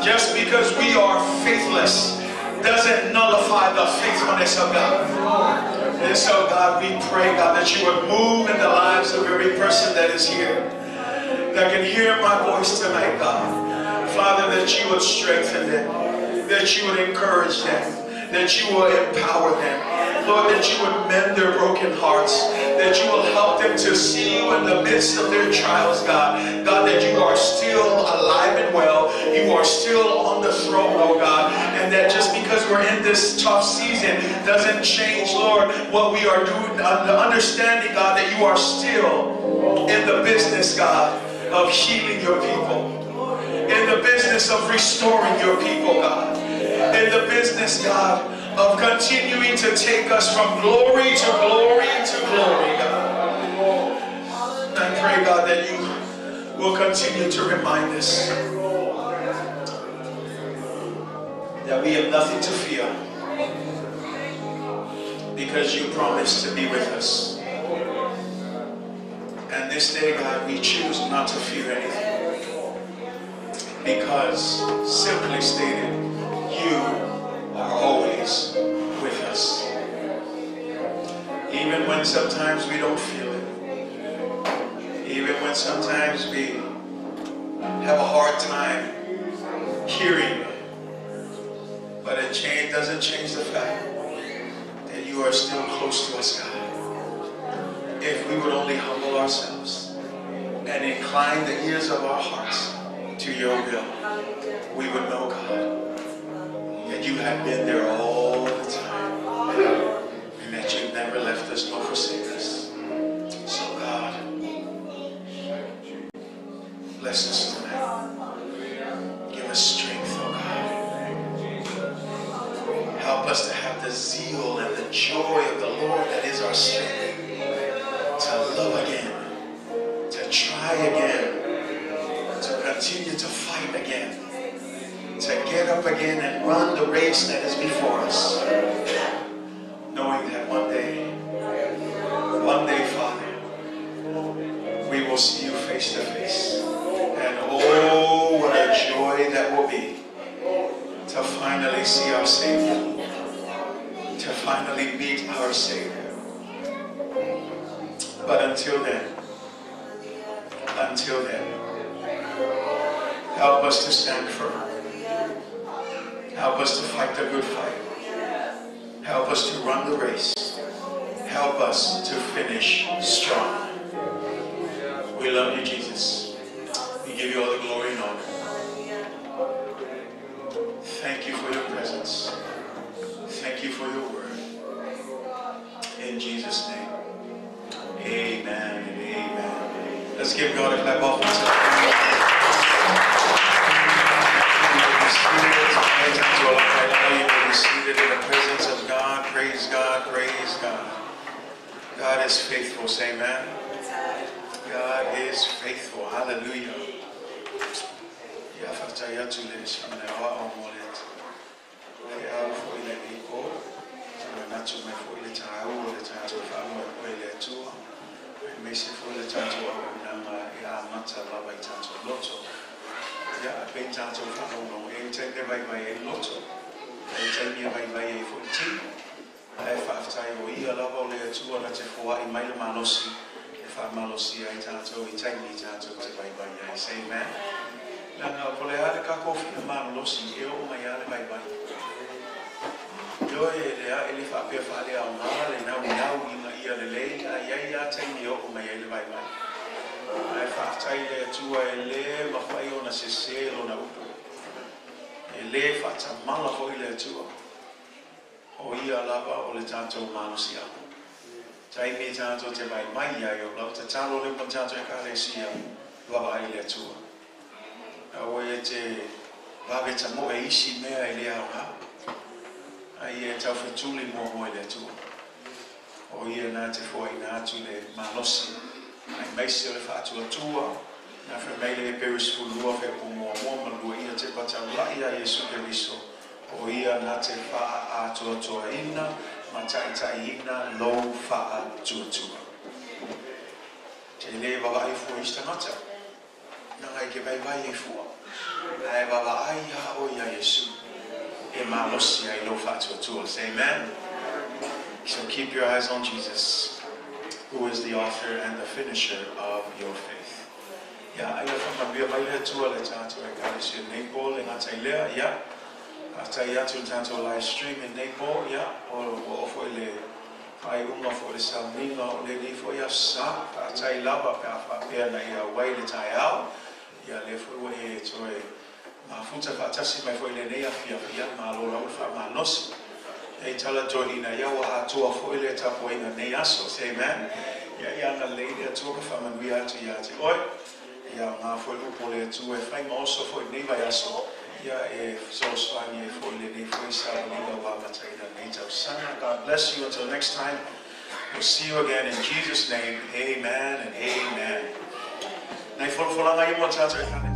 Just because we are faithless doesn't nullify the faithfulness of God. And so, God, we pray, God, that you would move in the lives of every person that is here, that can hear my voice tonight, God. Father, that you would strengthen them, that you would encourage them, that you will empower them. Lord, that you would mend their broken hearts, that you will help them to see you in the midst of their trials, God. God, that you are still alive and well. You are still on the throne, oh God. And that just because we're in this tough season doesn't change, Lord, what we are doing. The understanding, God, that you are still in the business, God, of healing your people. In the business of restoring your people, God. In the business, God, of continuing to take us from glory to glory to glory, God. I pray, God, that you will continue to remind us that we have nothing to fear because you promised to be with us. And this day, God, we choose not to fear anything because, simply stated, you are always with us. Even when sometimes we don't feel it. Even when sometimes we have a hard time hearing. But it doesn't change the fact that you are still close to us, God. If we would only humble ourselves and incline the ears of our hearts to your will, we would know, God, that you have been there all the time and that you've never left us nor forsaken us. So God, bless us tonight. Give us strength, oh God. Help us to have the zeal and the joy of the Lord that is our strength. To love again, to try again, to continue to fight again, to get up again and run the race that is before us, knowing that one day, Father, we will see you face to face. And oh, what a joy that will be to finally see our Savior, to finally meet our Savior. But until then, help us to stand firm. Help us to fight the good fight. Help us to run the race. Help us to finish strong. We love you, Jesus. We give you all the glory and honor. Thank you for your presence. Thank you for your word. In Jesus' name, amen and amen. Let's give God a clap offering. You may be seated in the presence of God. Praise God, praise God. God is faithful, say amen. God is faithful. Hallelujah. manatu mai foi le tāua o le tātou faamoemoe i le Atua, aemaise foi le tātou auaunaga e amata lava i tātou loto. Ia, a pei tātou faalogologo, e i ai taimi e vaivai ai le loto, e i ai taimi e vaivai ai foi le tino. Ae faafetai o Ia lava o le Atua na te foai mai le malosi e faamalosia ai tātou i taimi tātou te vaivai ai. Say amen. Leaga po o le a le kākou fia malolosi, e oo mai lava le vaivai. Ioe, e leai, e le faapea faaleaoga le naunau ina ia lelei, ae i ai lava taimi e oo mai ai le vaivai. Ae faafetai i le Atua e le mafai ona sese Lona upu. E le faatamala foi le Atua. O Ia lava o le tatou malosiaga. Taimi tatou te vaivai ai, o lau tatalo lea mo le tatou Ekalesia, vaavaai i le Atua. Aua e te vave tamoe i isi mea e le aoga, a ia e taufetuli muamua i le Atua. O Ia na te foaiina atu le malosi, aemaise o le faatuatua, na fai mai le Heperu 12 feapu muamua ma lua ia tepa taulai ia Iesu Keriso, o Ia na te faaatoatoaina ma taitaiina lou faatuatua. Te le vaavaai fua i isi tagata, leaga e te vaivai ai fua, ae vaavaai lava oe iā Iesu e malosi ai lou faatuatua. Say amen. So keep your eyes on Jesus, who is the author and the finisher of your faith. Ia, aia whakamanuia mai le Atua le tātou Ekalesia nei pō, le gata i lea, ia, faafetai atu i le tātou live stream i lenei pō, ia, o, ua oo foi le faaiuga foi o le sauniga o lenei foi aso sa, faafetai lava pe a faapea na e auai i le taeao, ia, lea foi ua e toe mafuta faatasi mai foi i lenei afiafi, ia, malo lava le faamalosi. Nei tala toeaina, ia ua atoa foi le tapuaiga i lenei aso. Say amen. Ia, ia agalelei le Atua ma faamanuia atu ia te oe. Ia aoga foi le upu o le Atua e fai ma oso foi i lenei vaiaso, ia e fesoasoani ai foi i lenei foi sauniga ua amataina i lenei tausaga. God bless you until next time. We'll see you again in Jesus name. Amen and amen. Nai folafolaga ia mo tatou e.